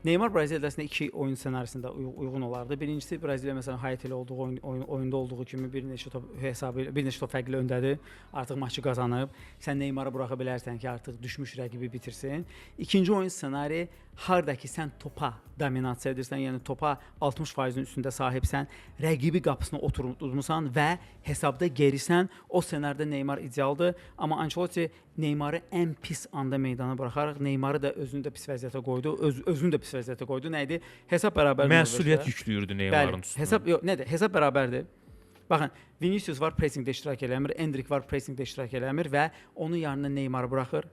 Neymar Braziliyada əslində iki oyun ssenarisində uyğun olardı. Birincisi Braziliya məsələn Haiti ilə olduğu oyunda olduğu kimi bir neçə top hesabı ilə, bir neçə top fərqli öndədir. Artıq maçı qazanıb. Sən Neymarı buraxa bilərsən ki, artıq düşmüş rəqibi bitirsin. İkinci oyun ssenari harda ki sən topa dominasiya edirsən, yəni topa 60%-in üstündə sahibsən, rəqibi qapısına oturtmusan və hesabda gerisən, o ssenaridə Neymar idealdır. Amma Ancelotti Neymarı ən pis anda meydana buraxaraq Neymarı da özünü də pis vəziyyətə qoydu, özünü də pis vəziyyətə qoydu. Nə idi? Hesab bərabər. Məsuliyyət yüklüyürdü Neymarın üstünə. Hesab yox, nədir? Hesab bərabərdir. Baxın, Vinicius var, pressingdə iştirak eləmir, Endrick var, pressingdə iştirak eləmir və onun yanına Neymarı buraxır.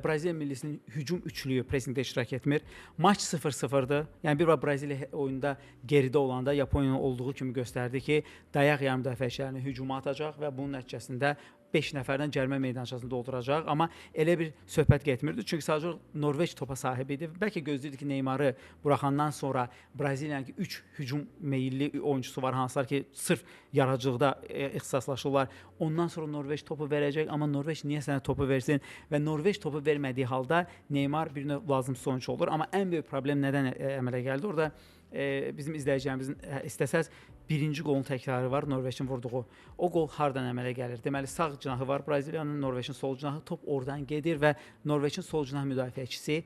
Braziliya millisinin hücum üçlüyü pressingdə iştirak etmir. Maç 0-0-dır. Yəni bir var Braziliya oyunda geridə olanda Yaponiyanın olduğu kimi göstərdi ki, dayaq yarım müdafiəçilərini hücuma atacaq və bunun nəticəsində 5 nəfərdən cərimə meydançasını dolduracaq, amma elə bir söhbət getmirdi. Çünki sadəcə Norveç topa sahib idi. Bəlkə gözləyirdi ki, Neymarı buraxandan sonra Braziliyanın 3 hücum meyilli oyunçusu var, hansılar ki, sırf yaradıcılıqda ixtisaslaşırlar. Ondan sonra Norveç topu verəcək, amma Norveç niyə sənə topu versin? Və Norveç topu vermədiyi halda Neymar bir növ lazımsız oyunçu olur. Amma ən böyük problem nədən əmələ gəldi? Orada bizim izləyicilərimizin istəsəz birinci qolun təkrarı var, Norveçin vurduğu. O qol hardan əmələ gəlir? Deməli, sağ cinahı var Braziliyanın, Norveçin sol cinahı, top oradan gedir və Norveçin sol cinah müdafiəçisi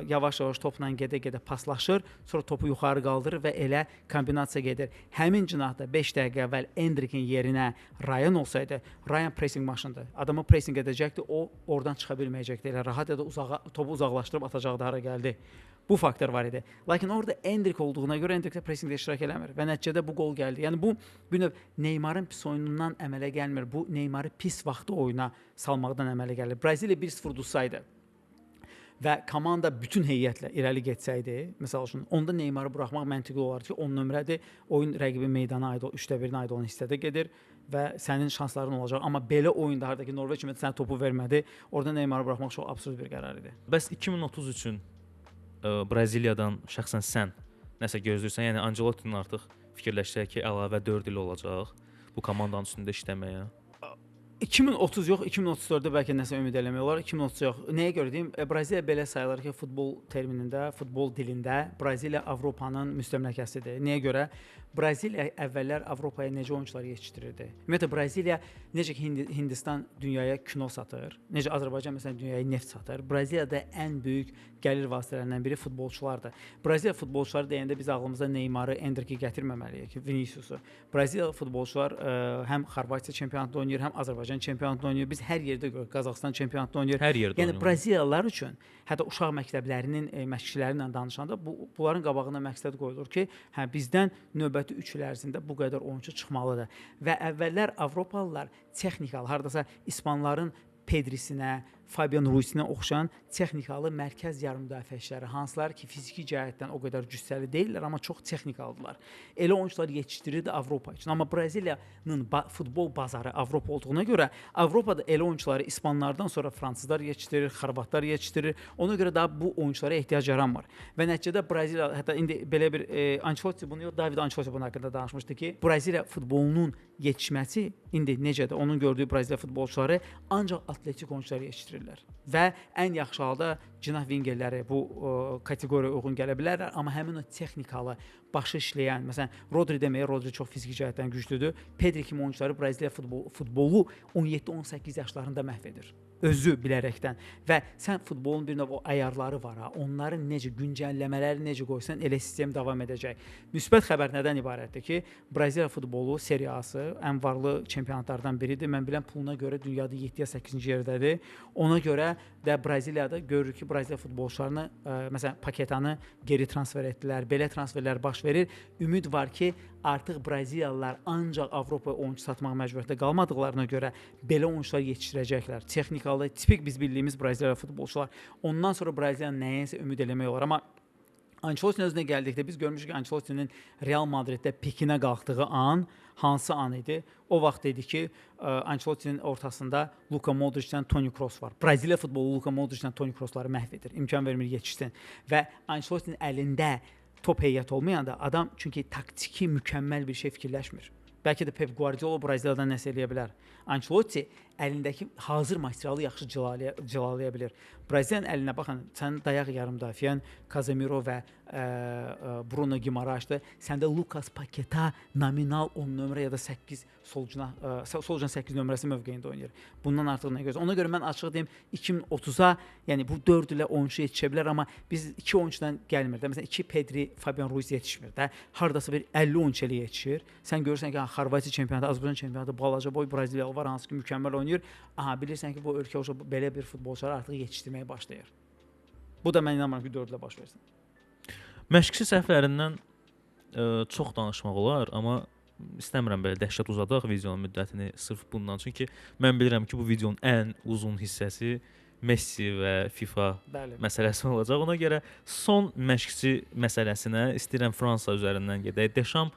yavaş-yavaş topla gedə-gedə paslaşır, sonra topu yuxarı qaldırır və elə kombinasiya gedir. Həmin cinahda 5 dəqiqə əvvəl Endrickin yerinə Ryan olsaydı, Ryan pressing maşındır. Adamı pressing edəcəkdi, o oradan çıxa bilməyəcəkdi. Elə rahat ya da uzağa, topu uzaqlaşdırıb atacaqdı hara gəldi. Bu faktor var idi. Lakin orada Endrick olduğuna görə Endrick də pressingdə iştirak eləmir və nəticədə bu qol gəldi. Yəni bu bir növ Neymarın pis oyunundan əmələ gəlmir. Bu Neymarı pis vaxtı oyuna salmaqdan əmələ gəlir. Braziliya 1-0 udursaydı və komanda bütün heyətlə irəli getsəydi, məsəl üçün, onda Neymarı buraxmaq məntiqli olardı ki, 10 nömrədir, oyun rəqibi meydana aid, 3də 1-ə aid olan hissədə gedir və sənin şansların olacaq. Amma belə oyunda harda ki, Norveç ümumiyyətlə sənə topu vermədi, orada Neymarı buraxmaq çox absurd bir qərar idi. Bəs 2030 üçün Braziliyadan şəxsən sən nəsə gözləyirsən? Yəni Ancelottinin artıq fikirləşsək ki, əlavə 4 il olacaq bu komandanın üstündə işləməyə. 2030 yox, 2034-də bəlkə nəsə ümid eləmək olar. 2030 yox. Nəyə görə deyim? Braziliya belə sayılır ki, futbol terminində, futbol dilində Braziliya Avropanın müstəmləkəsidir. Nəyə görə? Braziliya əvvəllər Avropaya necə oyunçular yetişdirirdi? Ümumiyyətlə Braziliya necə ki Hindistan dünyaya kino satır, necə Azərbaycan məsələn dünyaya neft satır. Braziliyada ən böyük gəlir vasitələrindən biri futbolçulardır. Braziliya futbolçuları deyəndə biz ağlımıza Neymarı, Endricki gətirməməliyik, Viniciusu. Braziliya futbolçular həm Xorvatiya çempionatında oynayır, həm Azərbaycan çempionatında oynayır. Biz hər yerdə görürük, Qazaxıstan çempionatında oynayır. Hər yerdə. Yəni Braziliyalılar üçün hətta uşaq məktəblərinin məşqçiləri ilə danışanda bunların qabağına məqsəd qoyulur ki, hə bizdən növbəti 3 il ərzində bu qədər oyunçu çıxmalıdır. Və əvvəllər Avropalılar texnikalı, hardasa İspanların Pedrisinə, Fabian Ruizinə oxşayan texnikalı mərkəz yarımüdafiəçiləri, hansılar ki, fiziki cəhətdən o qədər cüssəli deyillər, amma çox texnikalıdırlar. Elə oyunçular yetişdirirdi Avropa üçün. Amma Braziliyanın futbol bazarı Avropa olduğuna görə Avropada elə oyunçuları İspanlardan sonra fransızlar yetişdirir, xorvatlar yetişdirir. Ona görə daha bu oyunçulara ehtiyac yaranmır. Və nəticədə Braziliya, hətta indi belə bir Ancelotti bunu yox, David Ancelotti bunun haqqında danışmışdı ki, Braziliya futbolunun yetişməsi indi necədir? Onun gördüyü Braziliya futbolçuları ancaq atletik oyunçuları yetişdirirlər. Və ən yaxşı halda cinah vingerləri bu kateqoriyaya uyğun gələ bilərlər, amma həmin o texnikalı, başı işləyən, məsələn, Rodri deməyə, Rodri çox fiziki cəhətdən güclüdür. Pedri kimi oyunçuları Braziliya futbolu 17-18 yaşlarında məhv edir. Özü bilərəkdən. Və sən futbolun bir növ o əyarları var ha, onları necə güncəlləmələri necə qoysan, elə sistem davam edəcək. Müsbət xəbər nədən ibarətdir ki, Braziliya futbolu Serie A-sı ən varlı çempionatlardan biridir. Mən bilən puluna görə dünyada 7-yə 8-ci yerdədir. Ona görə də Braziliyada görürük ki, Braziliya futbolçularını, məsələn, Paketanı geri transfer etdilər. Belə transferlər baş verir. Ümid var ki, artıq Braziliyalılar ancaq Avropaya oyunçu satmaq məcburiyyətində qalmadıqlarına görə belə oyunçular yetişdirəcəklər. Texnikalı, tipik biz bildiyimiz Braziliya futbolçular. Ondan sonra Braziliyanın nəyəsə ümid eləmək olar. Amma Ancelotti'nin özünə gəldikdə biz görmüşük ki, Ancelotti'nin Real Madriddə Pekinə qalxdığı an hansı an idi? O vaxt dedi ki, Ancelotti'nin ortasında Luka Modric'dən Toni Kroos var. Braziliya futbolu Luka Modric'dən Toni Kroosları məhv edir. İmkan vermir yetişsin. Və Ancelotti'nin əlində top heyət olmayanda adam çünki taktiki mükəmməl bir şey fikirləşmir. Bəlkə də Pep Guardiola Braziliyadan nəsə eləyə bilər. Ancelotti əlindəki hazır materialı yaxşı cilalaya bilir. Braziliyanın əlinə baxın, sənin dayaq yarım müdafiən Casemiro və Bruno Guimaraes'dır. Səndə Lucas Paqueta nominal 10 nömrə ya da 8 sol cinah 8 nömrəsi mövqeyində oynayır. Bundan artıq nə gözlə? Ona görə mən açıq deyim 2030-a, yəni bu 4 ilə oyunçu yetişə bilər, amma biz 2 oyunçudan gəlmir də. Məsələn 2 Pedri, Fabian Ruiz yetişmir də. Hardasa bir 50 oyunçu elə yetişir. Sən görürsən ki, Xorvatiya çempionatı, Azərbaycan çempionatı balaca boy Braziliyalı var, hansı ki mükəmməl oynayır. Aha, bilirsən ki, bu ölkə belə bir futbolçuları artıq yetişdirməyə başlayır. Bu da mən inanmıram ki, 4 ilə baş versin. Məşqçi səhvlərindən çox danışmaq olar, amma istəmirəm belə dəhşət uzadaq videonun müddətini sırf bundan. Çünki mən bilirəm ki, bu videonun ən uzun hissəsi Messi və FIFA Bəli. məsələsi olacaq. Ona görə son məşqçi məsələsinə istəyirəm Fransa üzərindən gedək. Deşam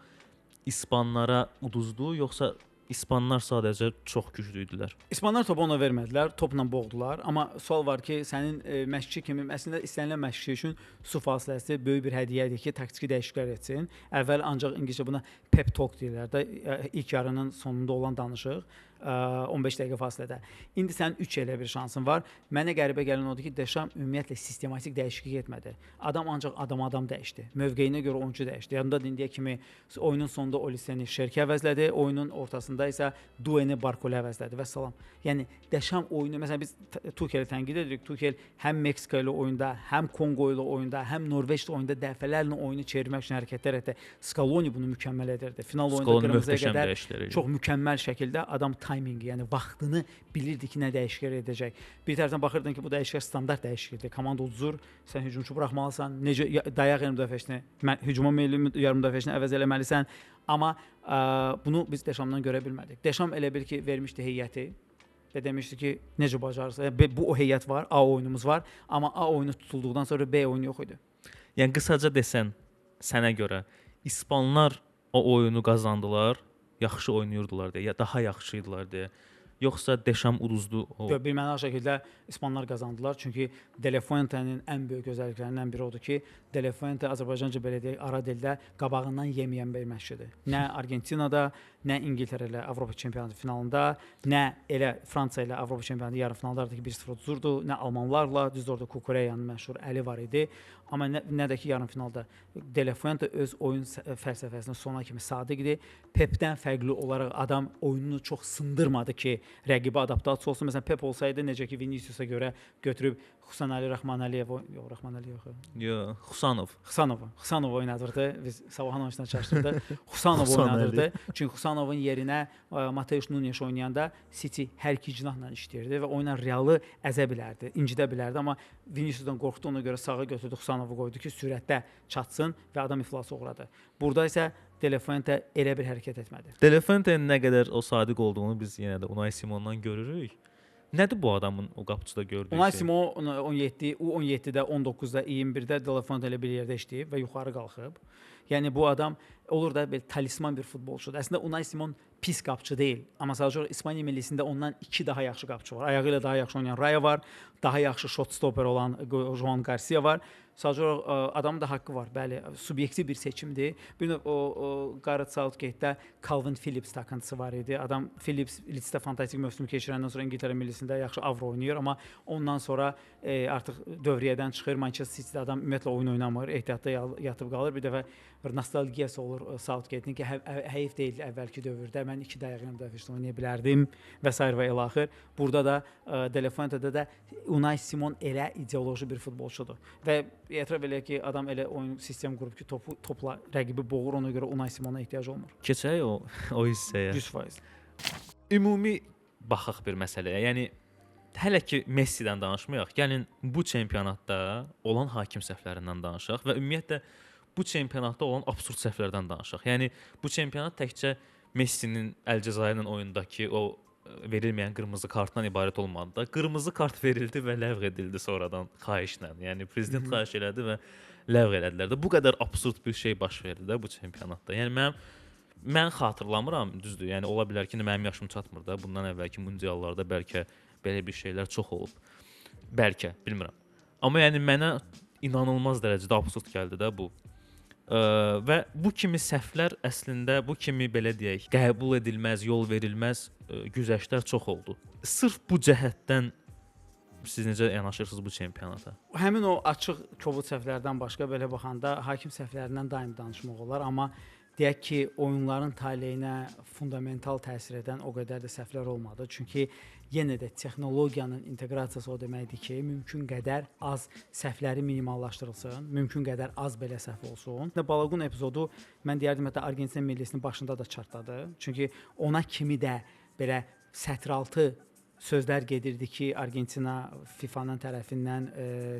İspanlara uduzdu, yoxsa İspanlar sadəcə çox güclü idilər? İspanlar topu ona vermədilər, topla boğdular. Amma sual var ki, sənin məşqçi kimi, əslində istənilən məşqçi üçün su fasiləsi böyük bir hədiyyədir ki, taktiki dəyişikliklər etsin. Əvvəl ancaq ingiliscə buna pep talk deyirlər də, ilk yarının sonunda olan danışıq. 15 dəqiqə fasilədə. İndi sənin 3 elə bir şansın var. Mənə qəribə gələn odur ki, Deşam ümumiyyətlə sistematik dəyişiklik etmədi. Adam ancaq adam dəyişdi. Mövqeyinə görə oyunçu dəyişdi. Yadımda indiyə kimi oyunun sonunda Oliseni Şerki əvəzlədi, oyunun ortasında isə Dueni Barkola əvəzlədi və salam. Yəni Deşam oyunu, məsələn biz Tuchel'i tənqid edirik. Tuchel həm Meksika ilə oyunda, həm Konqo ilə oyunda, həm Norveç ilə oyunda dəfələrlə oyunu çevirmək üçün hərəkətlər etdi. Scaloni bunu mükəmməl edirdi. Final oyunda qırmızıya qədər çox mükəmməl şəkildə adam timingi, yəni vaxtını bilirdi ki, nə dəyişikliklər edəcək. Bir tərəfdən baxırdın ki, bu dəyişikliklər standart dəyişiklikdir. Komanda uduzur, sən hücumçu buraxmalısan, necə dayaq yarım müdafiəçini, hücuma meyilli yarım müdafiəçini əvəz eləməlisən. Amma bunu biz Deşamdan görə bilmədik. Deşam elə bil ki, vermişdi heyəti və demişdi ki, necə bacarırsa, bu o heyət var, A oyunumuz var, amma A oyunu tutulduqdan sonra B oyunu yox idi. Yəni qısaca desən, sənə görə İspanlar o oyunu qazandılar, yaxşı oynayırdılar deyə, ya daha yaxşı idilər deyə. Yoxsa Deşam uduzdu o? Yox, bir məna şəkildə İspanlar qazandılar. Çünki De La Fuente'nin ən böyük özəlliklərindən biri odur ki, De La Fuente Azərbaycanca belə deyək, ara dildə qabağından yeməyən bir məşqçidir. Nə Argentinada, nə İngiltərə ilə Avropa çempionatı finalında, nə elə Fransa ilə Avropa çempionatı yarım finalda artıq 1-0 uduzurdu, nə almanlarla, düzdür orada Kukureyanın məşhur əli var idi. Amma nə də ki yarım finalda De La Fuente öz oyun fəlsəfəsinə sona kimi sadiq idi. Pepdən fərqli olaraq adam oyununu çox sındırmadı ki, rəqibə adaptasiya olsun. Məsələn Pep olsaydı necə ki Viniciusa görə götürüb Husanali Rahmanaliyev, yox Rahmanaliyev yox, Husanov. Husanov oynadırdı. Biz Sabahın oyunçusuna çaşdırdı. Husanov oynadırdı. Çünki Husanovun yerinə Mateus Nunes oynayanda City hər iki cinahla işləyirdi və oyunla Realı əzə bilərdi, incidə bilərdi, amma Viniciusdan qorxdu, ona görə sağa götürdü, Husanovu qoydu ki, sürətdə çatsın və adam iflasa uğradı. Burada isə De La Fuente elə bir hərəkət etmədi. De La Fuente'nin nə qədər o sadiq olduğunu biz yenə də Unai Simondan görürük. Nədir bu adamın o qapıçıda gördüyü Unai şey? Simon 17, U17-də, 19-da, 21-də De La Fuente ilə bir yerdə işləyib və yuxarı qalxıb. Yəni bu adam olur da belə talisman bir futbolçudur. Əslində Unai Simon pis qapıçı deyil, amma sadəcə olaraq İspaniya millisində ondan iki daha yaxşı qapıçı var. Ayağı ilə daha yaxşı oynayan Raya var, daha yaxşı shot stopper olan Joan Garcia var. Sadəcə olaraq adamın da haqqı var. Bəli, subyektiv bir seçimdir. Bir növ o Gareth Southgate-də Calvin Phillips takıntısı var idi. Adam Phillips Leedsdə fantastik mövsüm keçirəndən sonra İngiltərə millisində yaxşı avro oynayır, amma ondan sonra artıq dövriyyədən çıxır. Manchester City-də adam ümumiyyətlə oyun oynamır, ehtiyatda yatıb qalır. Bir dəfə nostalgiyası olur Southgate-in ki, heyif deyildi əvvəlki dövrdə mən iki dayaq müdafiəçi oynaya bilərdim və sair və ilaxır. Burada da De La Fuente'də də Unai Simon elə ideoloji bir futbolçudur. Və etiraf eləyək ki, adam elə oyun sistem qurub ki, topu topla rəqibi boğur, ona görə Unai Simona ehtiyac olmur. Keçək o hissəyə. 100%. Ümumi baxaq bir məsələyə. Yəni hələ ki Messi'dən danışmayaq. Gəlin bu çempionatda olan hakim səhvlərindən danışaq və ümumiyyətlə bu çempionatda olan absurd səhvlərdən danışaq. Yəni bu çempionat təkcə Messi'nin Əlcəzairlə oyundakı o verilməyən qırmızı kartdan ibarət olmadı da. Qırmızı kart verildi və ləğv edildi sonradan xahişlə. Yəni prezident xahiş elədi və ləğv elədilər də. Bu qədər absurd bir şey baş verdi də bu çempionatda. Yəni mən xatırlamıram, düzdür. Yəni ola bilər ki, mənim yaşım çatmır da. Bundan əvvəlki mundiallarda bəlkə belə bir şeylər çox olub. Bəlkə, bilmirəm. Amma yəni mənə inanılmaz dərəcədə absurd gəldi də bu Və bu kimi səhvlər əslində bu kimi belə deyək, qəbul edilməz, yol verilməz güzəştlər çox oldu. Sırf bu cəhətdən siz necə yanaşırsınız bu çempionata? Həmin o açıq kobud səhvlərdən başqa belə baxanda hakim səhvlərindən daim danışmaq olar, amma deyək ki, oyunların taleyinə fundamental təsir edən o qədər də səhvlər olmadı. Çünki yenə də texnologiyanın inteqrasiyası o deməkdir ki, mümkün qədər az səhvləri minimallaşdırılsın, mümkün qədər az belə səhv olsun. Balogun epizodu mən deyərdim hətta Argentina millisinin başında da çatladı. Çünki ona kimi də belə sətraltı sözlər gedirdi ki, Argentina FIFA-nın tərəfindən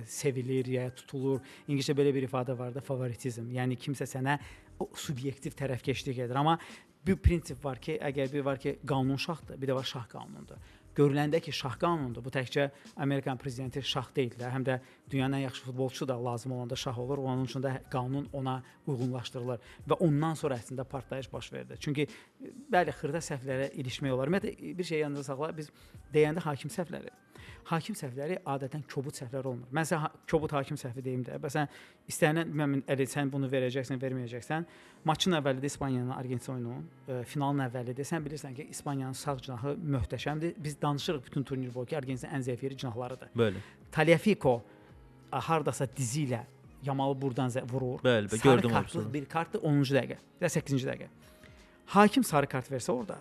sevilir ya tutulur. İngiliscə belə bir ifadə var da, favoritizm. Yəni kimsə sənə o subyektiv tərəfkeşlik edir. Amma bir prinsip var ki, əgər bir var ki, qanun şahdır, bir də var şah qanundur. Görüləndə ki, şah qanundur. Bu təkcə Amerikan prezidenti şah deyil də, həm də dünyanın ən yaxşı futbolçusu da lazım olanda şah olur. Onun üçün də qanun ona uyğunlaşdırılır və ondan sonra əslində partlayış baş verdi. Çünki bəli, xırda səhvlərə ilişmək olar. Ümumiyyətlə bir şey yanınıza saxla, biz deyəndə hakim səhvləri. Hakim səhvləri adətən kobud səhvlər olmur. Mən sənə kobud hakim səhvi deyim də. Məsələn, istənilən mən elə sən bunu verəcəksən, verməyəcəksən. Maçın əvvəlidir İspaniyanın Argentina oyunu, finalın əvvəlidir. Sən bilirsən ki, İspaniyanın sağ cinahı möhtəşəmdir. Biz danışırıq bütün turnir boyu ki, Argentina ən zəif yeri cinahlarıdır. Bəli. Tagliafico hardasa dizi ilə Yamalı buradan vurur. Bəli, bəli, gördüm o epizodunu. Bir kartdır 10-cu dəqiqə və 8-ci dəqiqə. Hakim sarı kart versə orada,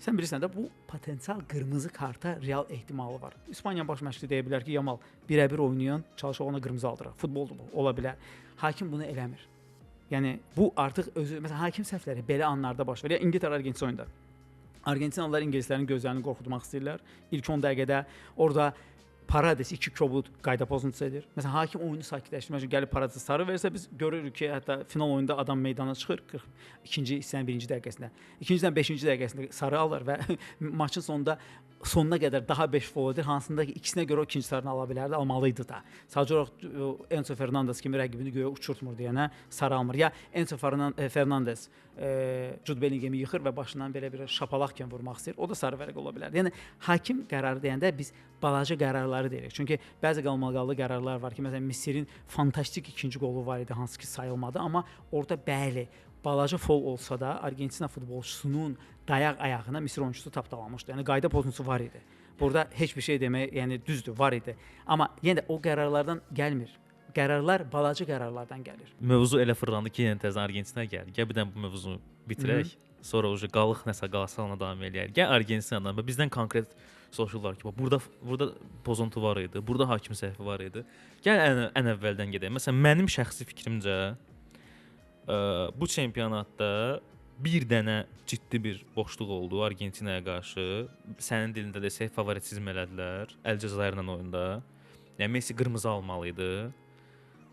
sən bilirsən də bu potensial qırmızı karta real ehtimalı var. İspaniya baş məşqçisi deyə bilər ki, Yamal birəbir oynayan, çalışaq ona qırmızı aldıraq. Futboldur bu, ola bilər. Hakim bunu eləmir. Yəni bu artıq özü, məsələn, hakim səhvləri belə anlarda baş verir. İngiltərə Argentina oyunda. Argentinalılar ingilislərin gözlərini qorxutmaq istəyirlər. İlk 10 dəqiqədə orada Parades 2 kobud qayda pozuntusu edir. Məsələn, hakim oyunu sakitləşdirmək üçün gəlib Paradesə sarı versə, biz görürük ki, hətta final oyunda adam meydana çıxır 42-ci hissənin 1-ci dəqiqəsində. İkincidən 5-ci dəqiqəsində sarı alır və maçın sonunda sonuna qədər daha 5 fol edir, hansında ki, ikisinə görə o ikinci sarını ala bilərdi, almalıydı da. Sadəcə olaraq Enzo Fernandez kimi rəqibini göyə uçurtmur deyənə sarı almır. Ya Enzo Fernandez Jude Bellingham'i yıxır və başından belə bir şapalaq kimi vurmaq istəyir. O da sarı vərəq ola bilərdi. Yəni hakim qərarı deyəndə biz balaca qərarları deyirik. Çünki bəzi qalmaqallı qərarlar var ki, məsələn Misirin fantastik ikinci qolu var idi, hansı ki sayılmadı, amma orada bəli, balaca fol olsa da Argentina futbolçusunun dayaq ayağına Misir oyunçusu tapdalamışdı. Yəni qayda pozuntusu var idi. Burada heç bir şey demək, yəni düzdür, var idi. Amma yenə də o qərarlardan gəlmir. Qərarlar balaca qərarlardan gəlir. Mövzu elə fırlandı ki, yenə təzədən Argentinaya gəldi. Gəl bir dənə bu mövzunu bitirək. Sonra uca qalıq nəsə qalsa ona davam eləyək. Gəl Argentinadan. Bizdən konkret soruşurlar ki, burada pozuntu var idi, burada hakim səhvi var idi. Gəl ən əvvəldən gedək. Məsələn, mənim şəxsi fikrimcə bu çempionatda bir dənə ciddi bir boşluq oldu Argentinaya qarşı. Sənin dilində desək favoritizm elədilər Əlcəzairlə oyunda. Yəni Messi qırmızı almalı idi.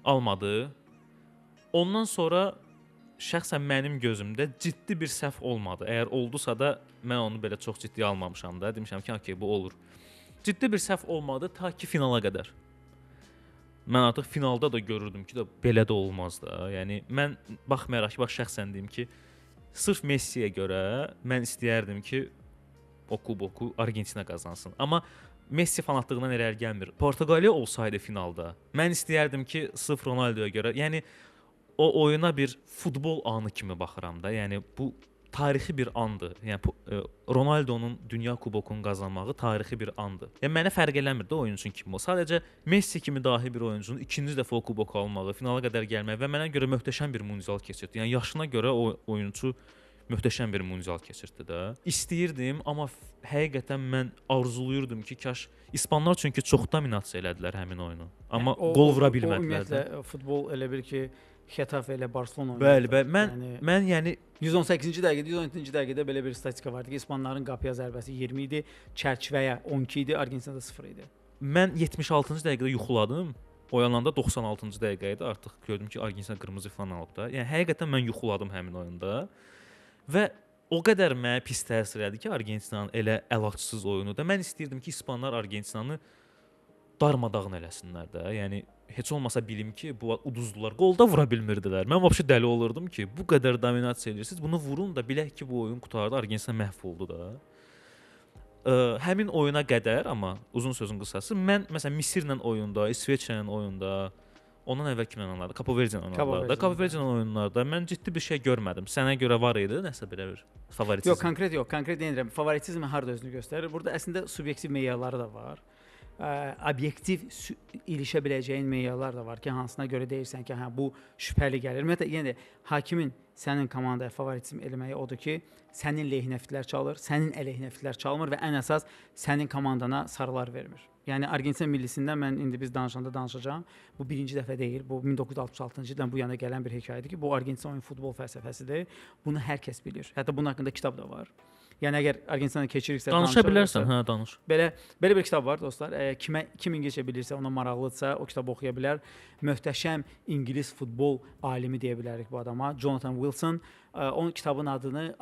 Almadı. Ondan sonra şəxsən mənim gözümdə ciddi bir səhv olmadı. Əgər oldusa da mən onu belə çox ciddiyə almamışam da. Demişəm ki, okey, bu olur. Ciddi bir səhv olmadı ta ki finala qədər. Mən artıq finalda da görürdüm ki, də belə də olmaz da. Yəni mən baxmayaraq ki, bax şəxsən deyim ki, sırf Messiyə görə mən istəyərdim ki, o kuboku Argentina qazansın. Amma Messi fanatlığından irəli gəlmir. Portuqaliya olsaydı finalda, mən istəyərdim ki, sırf Ronaldoya görə, yəni o oyuna bir futbol anı kimi baxıram da. Yəni bu tarixi bir andır. Yəni Ronaldonun dünya kubokunu qazanmağı tarixi bir andır. Yəni mənə fərq eləmir də oyun üçün kim o. Sadəcə Messi kimi dahi bir oyuncunun ikinci dəfə o kuboku almağı, finala qədər gəlməyi və mənə görə möhtəşəm bir mundial keçirdi. Yəni yaşına görə o oyunçu möhtəşəm bir mundial keçirdi də. İstəyirdim, amma həqiqətən mən arzuluyurdum ki, kaş İspanlar çünki çox dominasiya elədilər həmin oyunu. Amma yəni, qol vura bilmədilər. Ümumiyyətlə futbol elə bir ki, Xetafe ilə Barselona oynadı. Bəli, bəli. Mən yəni 118-ci dəqiqədə, 117-ci dəqiqədə belə bir statistika vardı ki, İspanların qapıya zərbəsi 20 idi, çərçivəyə 12 idi, Argentinada 0 idi. Mən 76-cı dəqiqədə yuxuladım. Oyananda 96-cı dəqiqə idi. Artıq gördüm ki, Argentina qırmızı falan alıb da. Yəni həqiqətən mən yuxuladım həmin oyunda. Və o qədər mənə pis təsir elədi ki, Argentinanın elə əlacısız oyunu da. Mən istəyirdim ki, İspanlar Argentinanı darmadağın eləsinlər də. Yəni heç olmasa bilim ki, bu uduzdular. Qol da vura bilmirdilər. Mən vəbşi dəli olurdum ki, bu qədər dominasiya edirsiniz, bunu vurun da bilək ki, bu oyun qurtardı, Argentina məhv oldu da. Həmin oyuna qədər, amma uzun sözün qısası, mən məsələn Misirlə oyunda, İsveçrə ilə oyunda, Ondan əvvəl kimlə oynadılar? Cabo Verde ilə oynadılar da. Cabo Verde ilə oyunlarda mən ciddi bir şey görmədim. Sənə görə var idi nəsə belə bir favoritizm? Yox, konkret yox. Konkret deyirəm. Favoritizm harda özünü göstərir? Burada əslində subyektiv meyarları da var. Obyektiv ilişə biləcəyin meyarlar da var ki, hansına görə deyirsən ki, hə bu şübhəli gəlir. Ümumiyyətlə, yenə də hakimin sənin komandaya favoritizm eləməyi odur ki, sənin lehinə fitlər çalır, sənin əleyhinə fitlər çalmır və ən əsas sənin komandana sarılar vermir. Yəni Argentina millisindən mən indi biz danışanda danışacağam. Bu birinci dəfə deyil. Bu 1966-cı ildən bu yana gələn bir hekayədir ki, bu Argentina oyun futbol fəlsəfəsidir. Bunu hər kəs bilir. Hətta bunun haqqında kitab da var. Yəni əgər Argentinanı keçiriksə danışa bilərsən, hə, danış. Belə bir kitab var dostlar. Kim ingiliscə bilirsə, ona maraqlıdırsa, o kitabı oxuya bilər. Möhtəşəm ingilis futbol alimi deyə bilərik bu adama, Jonathan Wilson. Onun kitabın adını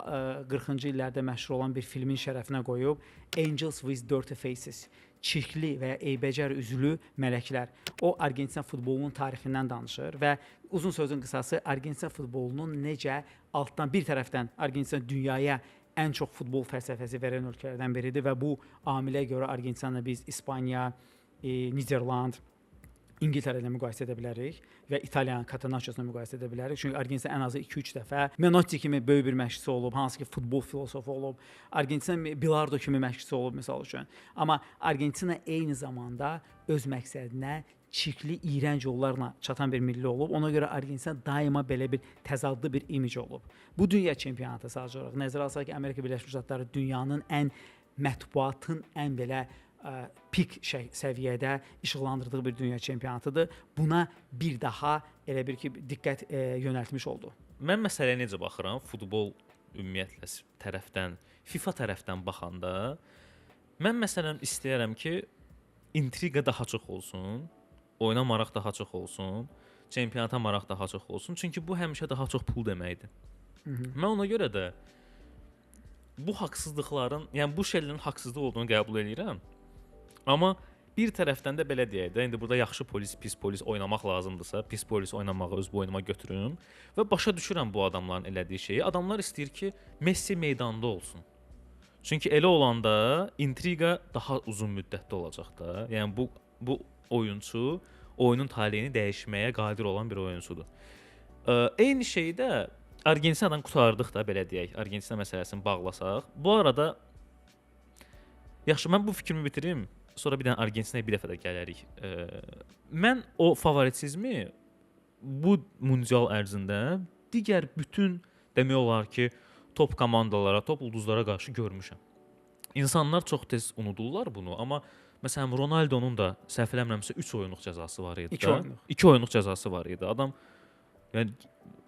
40-cı illərdə məşhur olan bir filmin şərəfinə qoyub. Angels with Dirty Faces. Çirkli və ya eybəcər üzlü mələklər. O Argentina futbolunun tarixindən danışır və uzun sözün qısası Argentina futbolunun necə altdan bir tərəfdən Argentina dünyaya ən çox futbol fəlsəfəsi verən ölkələrdən biridir və bu amilə görə Argentinanı biz İspaniya, Niderland, İngiltərə ilə müqayisə edə bilərik və İtaliyanın Catenaccio-suna müqayisə edə bilərik. Çünki Argentina ən azı 2-3 dəfə Menotti kimi böyük bir məşqçisi olub, hansı ki futbol filosofu olub, Argentina Bilardo kimi məşqçisi olub misal üçün. Amma Argentina eyni zamanda öz məqsədinə çirkli, iyrənc yollarla çatan bir milli olub. Ona görə Argentina daima belə bir təzadlı bir imic olub. Bu dünya çempionatı sadəcə olaraq nəzərə alsaq ki, Amerika Birləşmiş Ştatları dünyanın ən mətbuatın ən belə pik səviyyədə işıqlandırdığı bir dünya çempionatıdır. Buna bir daha elə bir ki, diqqət yönəltmiş oldu. Mən məsələyə necə baxıram? Futbol ümumiyyətlə tərəfdən, FIFA tərəfdən baxanda mən məsələn istəyirəm ki, intriqa daha çox olsun, oyuna maraq daha çox olsun, çempionata maraq daha çox olsun. Çünki bu həmişə daha çox pul deməkdir. Mən ona görə də bu haqsızlıqların, yəni bu şeylərin haqsızlıq olduğunu qəbul eləyirəm. Amma bir tərəfdən də belə deyək də, indi burada yaxşı polis, pis polis oynamaq lazımdırsa, pis polis oynamağı öz boynuma götürüm və başa düşürəm bu adamların elədiyi şeyi. Adamlar istəyir ki, Messi meydanda olsun. Çünki elə olanda intriqa daha uzun müddətdə olacaq da. Yəni bu oyunçu oyunun taleyini dəyişməyə qadir olan bir oyunçudur. Eyni şeyi də Argentinadan qurtardıq da, belə deyək. Argentina məsələsini bağlasaq. Bu arada yaxşı, mən bu fikrimi bitirim. Sonra bir dənə Argentinaya bir dəfə də gələrik. Mən o favoritizmi bu mundial ərzində digər bütün demək olar ki, top komandalara, top ulduzlara qarşı görmüşəm. İnsanlar çox tez unudurlar bunu, amma məsələn Ronaldonun da səhv eləmirəmsə 3 oyunluq cəzası var idi. 2 oyunluq cəzası var idi. Adam yəni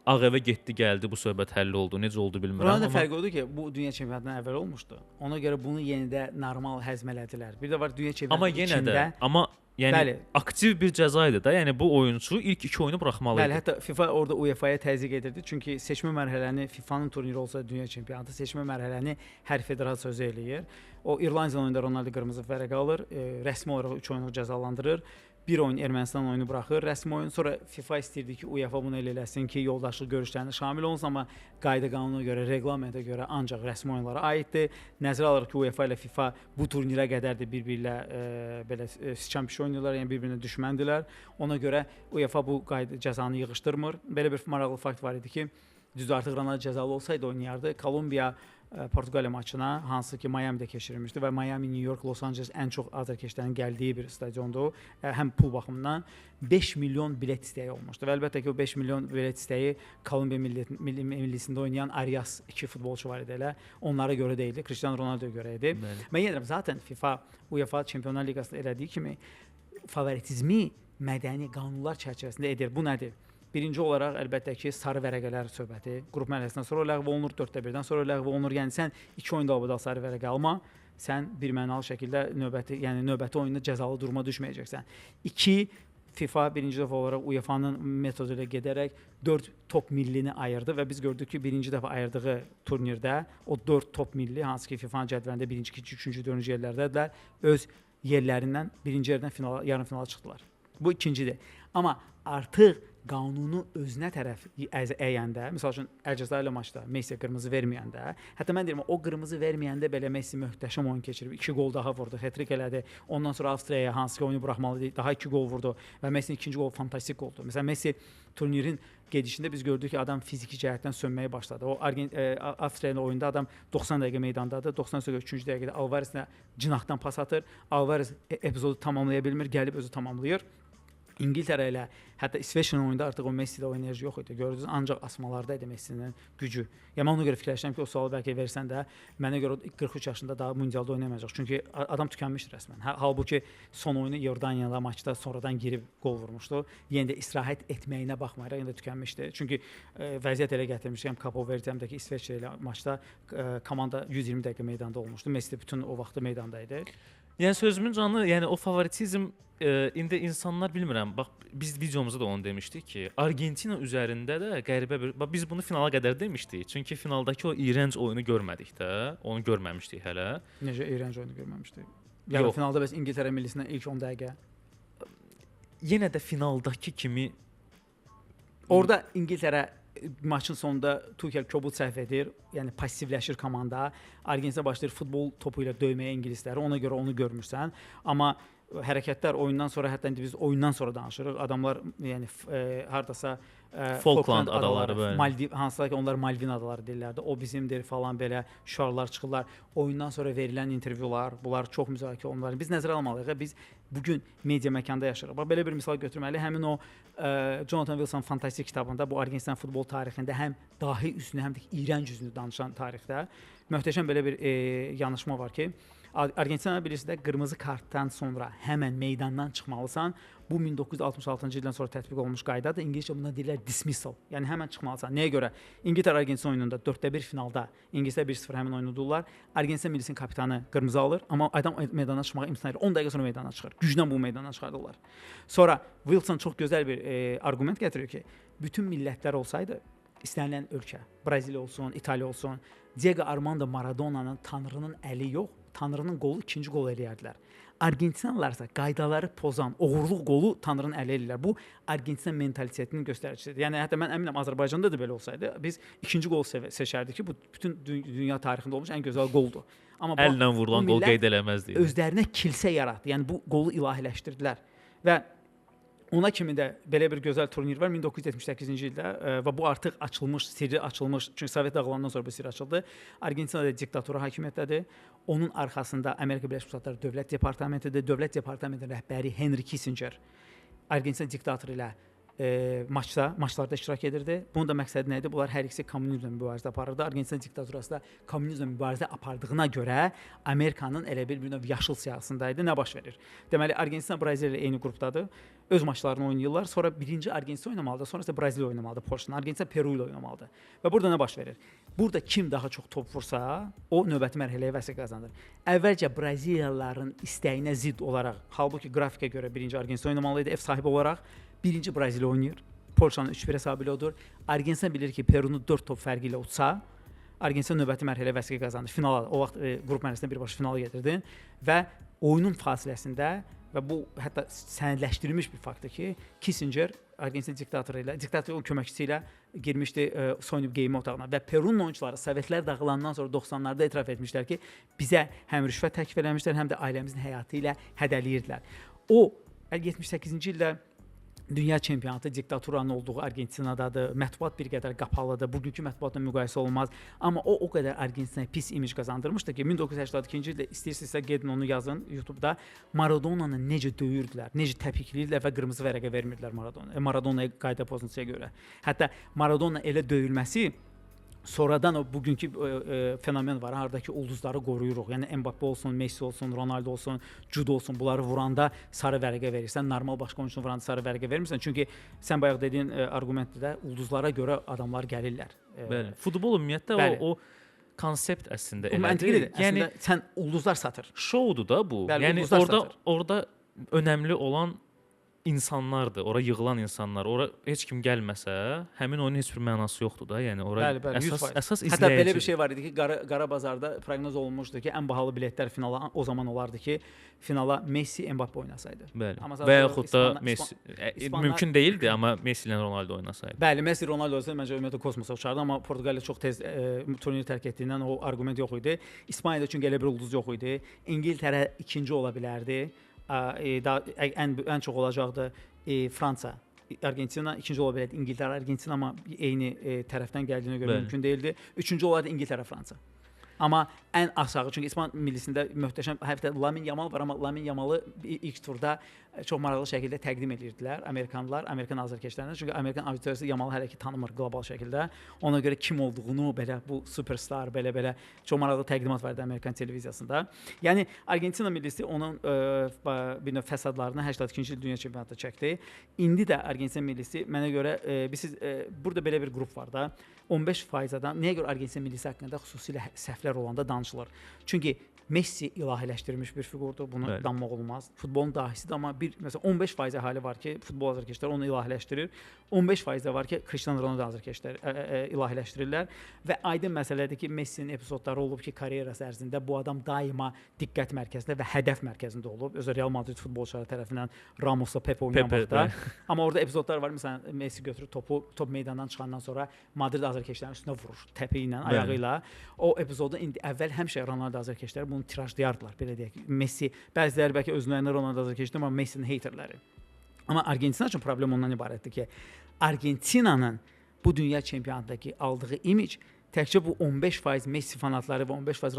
Ağ evə getdi, gəldi, bu söhbət həll oldu. Necə oldu bilmirəm. Ronaldo amma fərqi odur ki, bu dünya çempionatından əvvəl olmuşdu. Ona görə bunu yenə də normal həzm elədilər. Bir də var dünya çempionatı amma yenə içində, də, amma yəni bəli, aktiv bir cəza idi da. Yəni bu oyunçu ilk 2 oyunu buraxmalı idi. Bəli, hətta FIFA orada UEFA-ya təzyiq edirdi. Çünki seçmə mərhələni FIFA-nın turniri olsa dünya çempionatı, seçmə mərhələni hər federasiya özü eləyir. O İrlandiya oyununda Ronaldo qırmızı vərəq alır, rəsmi olaraq 3 oyunu cəzalandırır. Bir oyun Ermənistan oyunu buraxır, rəsmi oyun. Sonra FIFA istəyirdi ki, UEFA bunu elə eləsin ki, yoldaşlıq görüşlərinə şamil olsun, amma qayda qanuna görə, reqlamentə görə ancaq rəsmi oyunlara aiddir. Nəzərə alırıq ki, UEFA ilə FIFA bu turnirə qədər də bir-birlə belə siçan pişik oynayırlar, yəni bir-birinə düşməndilər. Ona görə UEFA bu qayda cəzanı yığışdırmır. Belə bir maraqlı fakt var idi ki, düzdür, artıq Ronaldo cəzalı olsaydı oynayardı. Kolumbiya Portuqaliya maçına, hansı ki Miami'də keçirilmişdi və Miami, New York, Los Angeles ən çox azarkeşlərin gəldiyi bir stadiondur. Həm pul baxımından 5 milyon bilet istəyi olmuşdu və əlbəttə ki, o 5 milyon bilet istəyi Kolumbiya millisində oynayan Arias 2 futbolçu var idi elə. Onlara görə deyildi, Cristiano Ronaldoya görə idi. Bəli. Mən yenə deyirəm, zaten FIFA, UEFA Çempionlar Liqasında elədiyi kimi favoritizmi mədəni qanunlar çərçivəsində edir. Bu nədir? Birinci olaraq əlbəttə ki, sarı vərəqələr söhbəti. Qrup mərhələsindən sonra ləğv olunur, 4-də 1-dən sonra ləğv olunur. Yəni sən 2 oyunda albadal sarı vərəqə alma, sən bir mənalı şəkildə növbəti oyunda cəzalı duruma düşməyəcəksən. 2, FIFA birinci dəfə olaraq UEFA-nın metodu ilə gedərək 4 top millini ayırdı və biz gördük ki, birinci dəfə ayırdığı turnirdə o 4 top milli, hansı ki FIFA-nın cədvəlində 1-ci, 2-ci, 3-cü, 4-cü yerlərdədirlər, öz yerlərindən birinci yerdən finala, yarım finala çıxdılar. Bu ikincidir. Amma artıq qanunu özünə tərəf əyəndə, məsəl üçün Əlcəzairlə maçda Messi qırmızı verməyəndə, hətta mən deyirəm o qırmızı verməyəndə belə Messi möhtəşəm oyun keçirib, 2 qol daha vurdu, hat-trick elədi. Ondan sonra Avstriyaya hansı ki oyunu buraxmalı idi, daha 2 qol vurdu və Messinin ikinci qolu fantastik qoldu. Məsələn Messi turnirin gedişində biz gördük ki, adam fiziki cəhətdən sönməyə başladı. O Avstriya ilə oyunda adam 90 dəqiqə meydandadır. 90-3-cü dəqiqədə Alvarezlə cinahdan pas atır. Alvarez epizodu tamamlaya bilmir, gəlib özü tamamlayır. İngiltərə ilə, hətta İsveçlə oyunda artıq o Messi'də o enerji yox idi. Gördünüz, ancaq asmalarda idi Messinin gücü. Yəni mən ona görə fikirləşirəm ki, o sualı bəlkə versən də, mənə görə o 43 yaşında daha mundialda oynamayacaq. Çünki adam tükənmişdi rəsmən. Halbuki son oyunu Yordaniya ilə maçda sonradan girib qol vurmuşdu. Yenə də istirahət etməyinə baxmayaraq yenə də tükənmişdi. Çünki vəziyyət elə gətirmişdi, həm Capo Verde, həm də ki İsveçrə ilə maçda komanda 120 dəqiqə meydanda olmuşdu. Messi də bütün o vaxtı meydanda idi. Yəni sözümün canı, yəni o favoritizm indi insanlar bilmirəm. Bax biz videomuzda da onu demişdik ki, Argentina üzərində də qəribə bir bax biz bunu finala qədər demişdik. Çünki finaldakı o iyrənc oyunu görmədik də, onu görməmişdik hələ. Necə iyrənc oyunu görməmişdik? Yəni finalda bəs İngiltərə millisindən ilk 10 dəqiqə. Yenə də finaldakı kimi orada İngiltərə maçın sonunda Tuchel kobud səhv edir, yəni passivləşir komanda. Argentina başlayır futbol topu ilə döyməyə ingilisləri. Ona görə onu görmürsən. Amma hərəkətlər oyundan sonra, hətta indi biz oyundan sonra danışırıq. Adamlar yəni hardasa Falkland adaları, bəli. Maldiv, hansılar ki onlar Malvin adaları deyirlərdi. O bizimdir falan belə şüarlar çıxırlar. Oyundan sonra verilən intervyular, bunlar çox müzakirə olunur. Biz nəzərə almalıyıq. Biz bu gün media məkanda yaşayırıq. Bax belə bir misal götürməli. Həmin o Jonathan Wilson fantastik kitabında bu Argentina futbol tarixində həm dahi üzünü, həm də iyrənc üzünü danışan tarixdə möhtəşəm belə bir yanaşma var ki, Argentina bilirsiniz də qırmızı kartdan sonra həmən meydandan çıxmalısan. Bu 1966-cı ildən sonra tətbiq olunmuş qaydadır. İngiliscə buna deyirlər dismissal. Yəni həmən çıxmalısan. Nəyə görə? İngiltərə Argentina oyununda 4-1 finalda İngilislər 1-0 həmin oyunu udurlar. Argentina millisinin kapitanı qırmızı alır, amma adam meydana çıxmağa imtina edir. 10 dəqiqə sonra meydana çıxır. Güclə bu meydana çıxardırlar. Sonra Wilson çox gözəl bir arqument gətirir ki, bütün millətlər olsaydı, istənilən ölkə, Braziliya olsun, İtaliya olsun, Diego Armando Maradona'nın Tanrının əli yox, Tanrının qolu ikinci qol eləyərdilər. Argentinalılar isə qaydaları pozan, oğurluq qolu Tanrının əli eləyirlər. Bu Argentina mentalitetinin göstəricisidir. Yəni hətta mən əminəm Azərbaycanda da belə olsaydı, biz ikinci qol seçərdik ki, bu bütün dünya tarixində olmuş ən gözəl qoldur. Amma əllə vurulan qol qeyd eləməzdi. Özlərinə kilsə yaratdı. Yəni bu qolu ilahiləşdirdilər. Və ona kimi də belə bir gözəl turnir var 1978-ci ildə və bu artıq açılmış, sirri açılmış. Çünki Sovet dağılandan sonra bu sirri açıldı. Argentinada diktatura hakimiyyətdədir. Onun arxasında Amerika Birləşmiş Ştatları Dövlət Departamentidir. Dövlət Departamentinin rəhbəri Henry Kissinger Argentina diktatoru ilə maçlarda iştirak edirdi. Bunun da məqsədi nə idi? Bunlar hər ikisi kommunizmlə mübarizə aparırdı. Argentina diktaturası da kommunizmlə mübarizə apardığına görə Amerikanın elə bir növ yaşıl siyahısında idi. Nə baş verir? Deməli, Argentina Braziliya ilə eyni qrupdadır. Öz maçlarını oynayırlar. Sonra birinci Argentina oynamalıdır, sonra isə Braziliya oynamalıdır. Polşa, Argentina Peru ilə oynamalıdır. Və burada nə baş verir? Burada kim daha çox top vursa, o növbəti mərhələyə vəsiqə qazanır. Əvvəlcə Braziliyalıların istəyinə zidd olaraq, halbuki qrafikə görə birinci Argentina oynamalı idi, ev sahibi olaraq birinci Braziliya oynayır. Polşanın 3-1 hesabı ilə odur. Argentina bilir ki, Perunu 4 top fərqi ilə utsa, Argentina növbəti mərhələyə vəsiqə qazanır. Finala, o vaxt qrup mərhələsində birbaşa finala getirdin və oyunun fasiləsində və bu hətta sənədləşdirilmiş bir faktdır ki, Kissinger Argentina diktatoru ilə, diktatorun köməkçisi ilə girmişdi soyunub geyinmə otağına və Perunun oyunçuları Sovetlər dağılandan sonra 90-larda etiraf etmişlər ki, bizə həm rüşvət təklif eləmişlər, həm də ailəmizin həyatı ilə hədələyirdilər. O 78-ci ildə Dünya çempionatı diktaturanın olduğu Argentinadadır. Mətbuat bir qədər qapalıdır. Bugünkü mətbuatla müqayisə olmaz. Amma o qədər Argentinaya pis imic qazandırmışdı ki, 1982-ci ildə istəyirsinizsə gedin onu yazın YouTube-da. Maradonanı necə döyürdülər, necə təpikləyirdilər və qırmızı vərəqə vermirdilər Maradonaya. Maradonaya qayda pozuntuya görə. Hətta Maradona elə döyülməsi sonradan o bugünkü fenomen var, hardakı ulduzları qoruyuruq. Yəni Mbappe olsun, Messi olsun, Ronaldo olsun, Jude olsun, bunları vuranda sarı vərəqə verirsən, normal başqa oyunçunu vuranda sarı vərəqə vermirsən. Çünki sən bayaq dediyin arqumentdə də ulduzlara görə adamlar gəlirlər. Bəli. Futbol ümumiyyətlə o konsept əslində elədir. Yəni sən ulduzlar satır. Şoudur da bu. Bəli, yəni orada önəmli olan insanlardır, ora yığılan insanlar. Ora heç kim gəlməsə, həmin oyunun heç bir mənası yoxdur da. Yəni ora Bəli, bəli, əsas izləyici. Hətta belə bir şey var idi ki, qara bazarda proqnoz olunmuşdu ki, ən bahalı biletlər finala o zaman olardı ki, finala Messi, Mbappe oynasaydı. Bəli. Amma və yaxud da Messi mümkün deyildi, amma Messi ilə Ronaldo oynasaydı. Bəli, Messi Ronaldo oynasaydı məncə ümumiyyətlə kosmosa uçardı, amma Portuqaliya çox tez turniri tərk etdiyindən o arqument yox idi. İspaniyada çünki elə bir ulduz yox idi. İngiltərə ikinci ola bilərdi. Daha ən çox olacaqdı Fransa, Argentina, ikinci ola bilərdi İngiltərə, Argentina, amma eyni tərəfdən gəldiyinə görə mümkün deyildi. Üçüncü olardı İngiltərə, Fransa. Amma ən aşağı, çünki İspan millisində möhtəşəm hətta Lamin Yamal var, amma Lamin Yamalı ilk turda çox maraqlı şəkildə təqdim edirdilər amerikanlar, Amerikan azarkeşlərinə. Çünki Amerikan auditoriyası Yamalı hələ ki tanımır qlobal şəkildə. Ona görə kim olduğunu belə bu superstar belə çox maraqlı təqdimat var idi Amerikan televiziyasında. Yəni Argentina millisi onun bir növ fəsadlarını 82-ci il dünya çempionatında çəkdi. İndi də Argentina millisi mənə görə bilirsiniz, burada belə bir qrup var da. 15% adam nəyə görə Argentina millisi haqqında xüsusilə səhvlər olanda danışılır? Çünki Messi ilahiləşdirilmiş bir fiqurdur, bunu danmaq olmaz. Futbolun dahisidir, amma bir məsələn 15% əhali var ki, futbol azarkeşləri onu ilahiləşdirir. 15% də var ki, Cristiano Ronaldo azarkeşləri ilahiləşdirirlər və aydın məsələdir ki, Messinin epizodları olub ki, karyerası ərzində bu adam daima diqqət mərkəzində və hədəf mərkəzində olub. Özü Real Madrid futbolçuları tərəfindən Ramosla Pepe oynayan vaxtda. Amma orada epizodlar var, məsələn Messi götürür topu, top meydandan çıxandan sonra Madrid azarkeşlərinin üstünə vurur təpi ilə, ayağı ilə. O epizodu indi əvvəl həmişə Ronaldo azarkeşləri bunu tirajlayardılar, belə deyək. Messi, bəziləri bəlkə özlərinə Ronaldo azarkeşdir, amma Messinin heyterləri. Amma Argentina üçün problem ondan ibarətdir ki, Argentinanın bu dünya çempionatındakı aldığı imic təkcə bu 15% Messi fanatları və 15%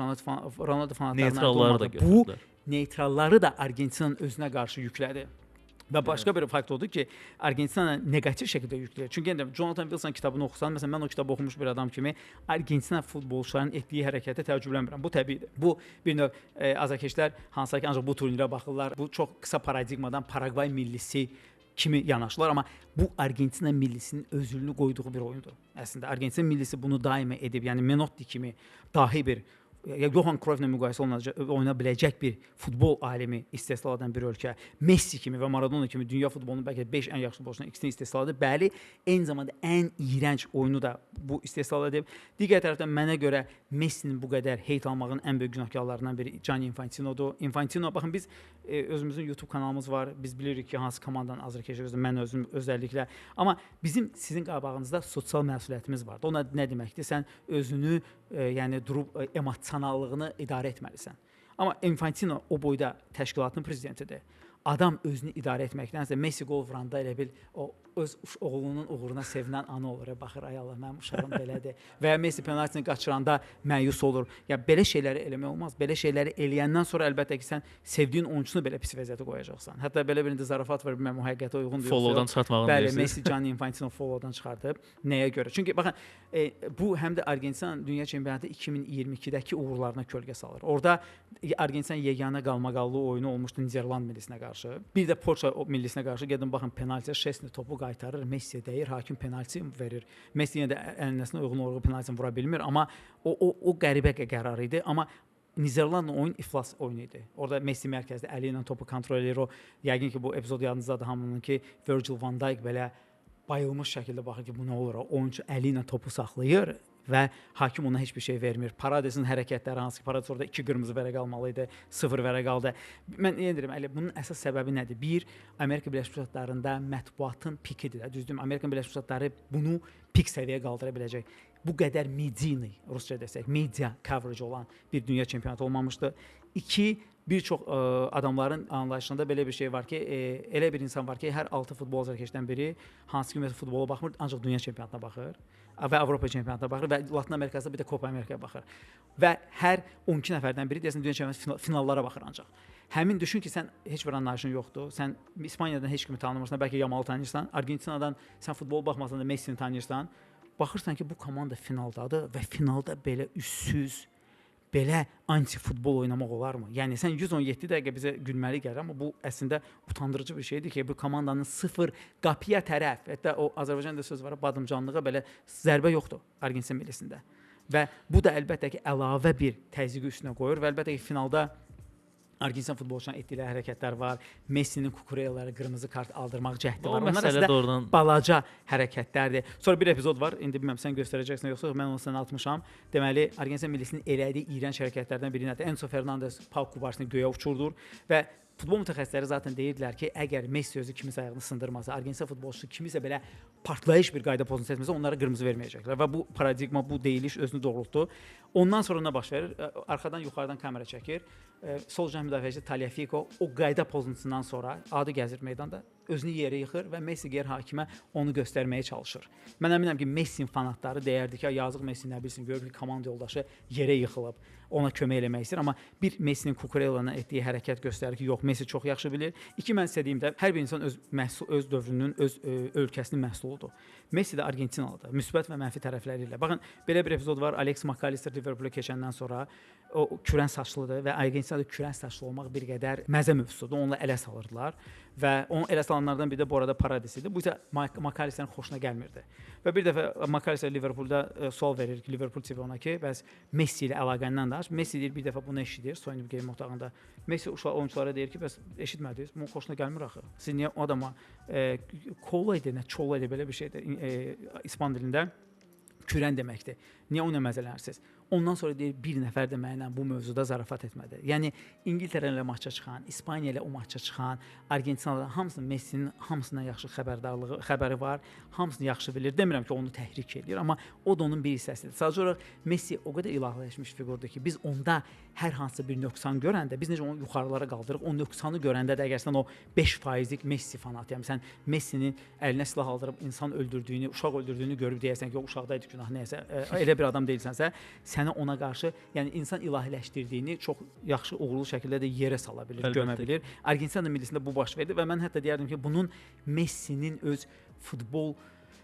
Ronaldo fanatlarına olmadı. Bu neytralları da Argentinanın özünə qarşı yüklədi. Və başqa bir fakt odur ki, Argentina neqativ şəkildə yükləyir. Çünki yenə Jonathan Wilson kitabını oxusan, məsələn mən o kitabı oxumuş bir adam kimi Argentina futbolçularının etdiyi hərəkətə təəccüblənmirəm. Bu təbiidir. Bu bir növ azarkeşlər hansısa ki ancaq bu turnirə baxırlar. Bu çox qısa paradigmadan Paraqvay millisi kimi yanaşırlar, amma bu Argentina millisinin özülünü qoyduğu bir oyundur. Əslində Argentina millisi bunu daima edib. Yəni Menotti kimi dahi bir Johan Cruyff'la müqayisə oluna biləcək bir futbol alimi istehsal edən bir ölkə, Messi kimi və Maradona kimi dünya futbolunun bəlkə 5 ən yaxşı futbolçusunun ikisini istehsal edib. Bəli, eyni zamanda ən iyrənc oyunu da bu istehsal edib. Digər tərəfdən mənə görə Messinin bu qədər heyt almağın ən böyük günahkarlarından biri Gianni Infantino'dur. Infantino, baxın biz özümüzün YouTube kanalımız var. Biz bilirik ki, hansı komandanın azarkeşi, mən özüm özəlliklə. Amma bizim sizin qabağınızda sosial məsuliyyətimiz vardı. O nə deməkdir? Sən özünü yəni durub emosionallığını idarə etməlisən. Amma Infantino o boyda təşkilatın prezidentidir. Adam özünü idarə etməkdənsə Messi qol vuranda elə bil o öz oğlunun uğuruna sevinən ana olur. Baxır, ay Allah, mənim uşağım belədir. Və ya Messi penaltini qaçıranda məyus olur. Ya belə şeyləri eləmək olmaz. Belə şeyləri eləyəndən sonra əlbəttə ki, sən sevdiyin oyunçunu belə pis vəziyyətə qoyacaqsan. Hətta belə bir indi zarafat var, bilməm o həqiqətə uyğundur. Follow-dan çıxartmağını deyirsiz. Bəli, Messi Gianni Infantino follow-dan çıxardıb. Nəyə görə? Çünki baxın, bu həm də Argentina dünya çempionatı 2022-dəki uğurlarına kölgə salır. Orada Argentina yeganə qalmaqallı oyunu olmuşdu Niderland millisinə qarşı. Bir də Polşa millisinə qarşı gedin baxın penaltiyə Şesni topu qaytarır, Messiyə dəyir, hakim penalti verir. Messi yenə də ənənəsinə uyğun olaraq penaltini vura bilmir, amma o qəribə qərar idi. Amma Niderlandla oyun iflas oyunu idi. Orada Messi mərkəzdə əli ilə topu kontrol edir. O yəqin ki bu epizod yadınızdadır hamının ki, Virgil van Dijk belə bayılmış şəkildə baxır ki, bu nə olur? Oyunçu əli ilə topu saxlayır və hakim ona heç bir şey vermir. Paradesin hərəkətləri, hansı ki, Parades orada 2 qırmızı vərəq almalı idi, 0 vərəq aldı. Mən yenə deyirəm, Əli, bunun əsas səbəbi nədir? Bir, Amerika Birləşmiş Ştatlarında mətbuatın pikidir. Düzdür, Amerika Birləşmiş Ştatları bunu pik səviyyəyə qaldıra biləcək. Bu qədər medini, rusca desək, media coverage olan bir dünya çempionatı olmamışdı. İki, bir çox adamların anlayışında belə bir şey var ki, elə bir insan var ki, hər 6 futbol azarkeşdən biri hansı ki, futbola baxmır, ancaq dünya çempionatına baxır və Avropa çempionatına baxır və Latın Amerikasında bir də Copa Amerikaya baxır. Və hər 12 nəfərdən biri deyəsən dünya çempionatı finallara baxır ancaq. Həmin düşün ki, sən heç bir anlayışın yoxdur. Sən İspaniyadan heç kimi tanımırsan, bəlkə Yamalı tanıyırsan, Argentinadan sən futbol baxmasan da Messini tanıyırsan. Baxırsan ki, bu komanda finaldadır və finalda belə üssüz, belə anti-futbol oynamaq olarmı? Yəni sən 117 dəqiqə bizə gülməli gəlir, amma bu əslində utandırıcı bir şeydir ki, bu komandanın sıfır qapıya tərəf, hətta o Azərbaycanda söz var, badımcanlığa belə zərbə yoxdur Argentina millisində. Və bu da əlbəttə ki, əlavə bir təzyiqi üstünə qoyur və əlbəttə ki, finalda Argentina futbolçularının etdiyi hərəkətlər var. Messinin Kukurellara qırmızı kart aldırmaq cəhdi var. Onlar əslində doğrudan balaca hərəkətlərdir. Sonra bir epizod var. İndi bilmirəm sən göstərəcəksən yoxsa mən onu sənə atmışam. Deməli, Argentina millisinin elədiyi iyrənc hərəkətlərdən biri nədir? Enzo Fernandez Pau Kubarsini göyə uçurdur və futbol mütəxəssisləri zaten deyirdilər ki, əgər Messi özü kimisə ayağını sındırmasa, Argentina futbolçusu kimisə belə partlayış bir qayda pozuntusu etməsə, onlara qırmızı verməyəcəklər və bu paradigma, bu deyiliş özünü doğrultdu. Ondan sonra nə baş verir? Arxadan yuxarıdan kamera çəkir. Sol cinah müdafiəçisi Tagliafico o qayda pozuntusundan sonra adi gəzir meydanda, özünü yerə yıxır və Messi qeyri hakimə onu göstərməyə çalışır. Mən əminəm ki, Messinin fanatları deyərdi ki, yazıq Messi nə bilsin, görür ki, komanda yoldaşı yerə yıxılıb, ona kömək eləmək istəyir. Amma bir Messinin Kukurella'na etdiyi hərəkət göstərir ki, yox, Messi çox yaxşı bilir. İki, mən istədiyim də hər bir insan öz məhsul, öz dövrünün, öz ölkəsinin məhsuludur. Messi də Argentinalıdır, müsbət və mənfi tərəfləri ilə. Baxın, belə bir epizod var. Alex McAllister Liverpool-a keçəndən sonra o kürən saçlıdır və Argentinada kürən saçlı olmaq bir qədər məzə mövzusudur. Onunla ələ salırdılar və onu elə salanlardan biri də bu arada Paradis idi. Bu isə McAllister'ın xoşuna gəlmirdi. Və bir dəfə McAllister Liverpool'da sual verir ki, Liverpool TV ona ki, bəs Messi ilə əlaqəndən danış. Messi deyir, bir dəfə bunu eşidir soyunub geyinmə otağında. Messi oyunçulara deyir ki, bəs eşitmədiniz, bunun xoşuna gəlmir axı. Siz niyə o adama kola idi, nə çola idi, belə bir şeydir İspan dilində kürən deməkdir. Niyə ona məzələnirsiniz? Ondan sonra deyir, bir nəfər də mənlə bu mövzuda zarafat etmədi. Yəni İngiltərə ilə maça çıxan, İspaniya ilə o maça çıxan, Argentinada hamısının Messinin hamısından yaxşı xəbərdarlığı, xəbəri var, hamısını yaxşı bilir. Demirəm ki, onu təhrik eləyir, amma o da onun bir hissəsidir. Sadəcə olaraq Messi o qədər ilahiləşmiş fiqurdur ki, biz onda hər hansı bir nöqsan görəndə, biz necə onu yuxarılara qaldırıq, o nöqsanı görəndə də əgər sən o 5%lik Messi fanatı, yəni sən Messinin əlinə silah aldırıb insan öldürdüyünü, uşaq öldürdüyünü görüb deyərsən ki, o uşaqdaydı günah nəyəsə, elə bir adam deyilsənsə, sənə ona qarşı, yəni insan ilahiləşdirdiyini çox yaxşı uğurlu şəkildə də yerə sala bilir, gömə bilir. Argentina millisində bu baş verdi və mən hətta deyərdim ki, bunun Messinin öz futbol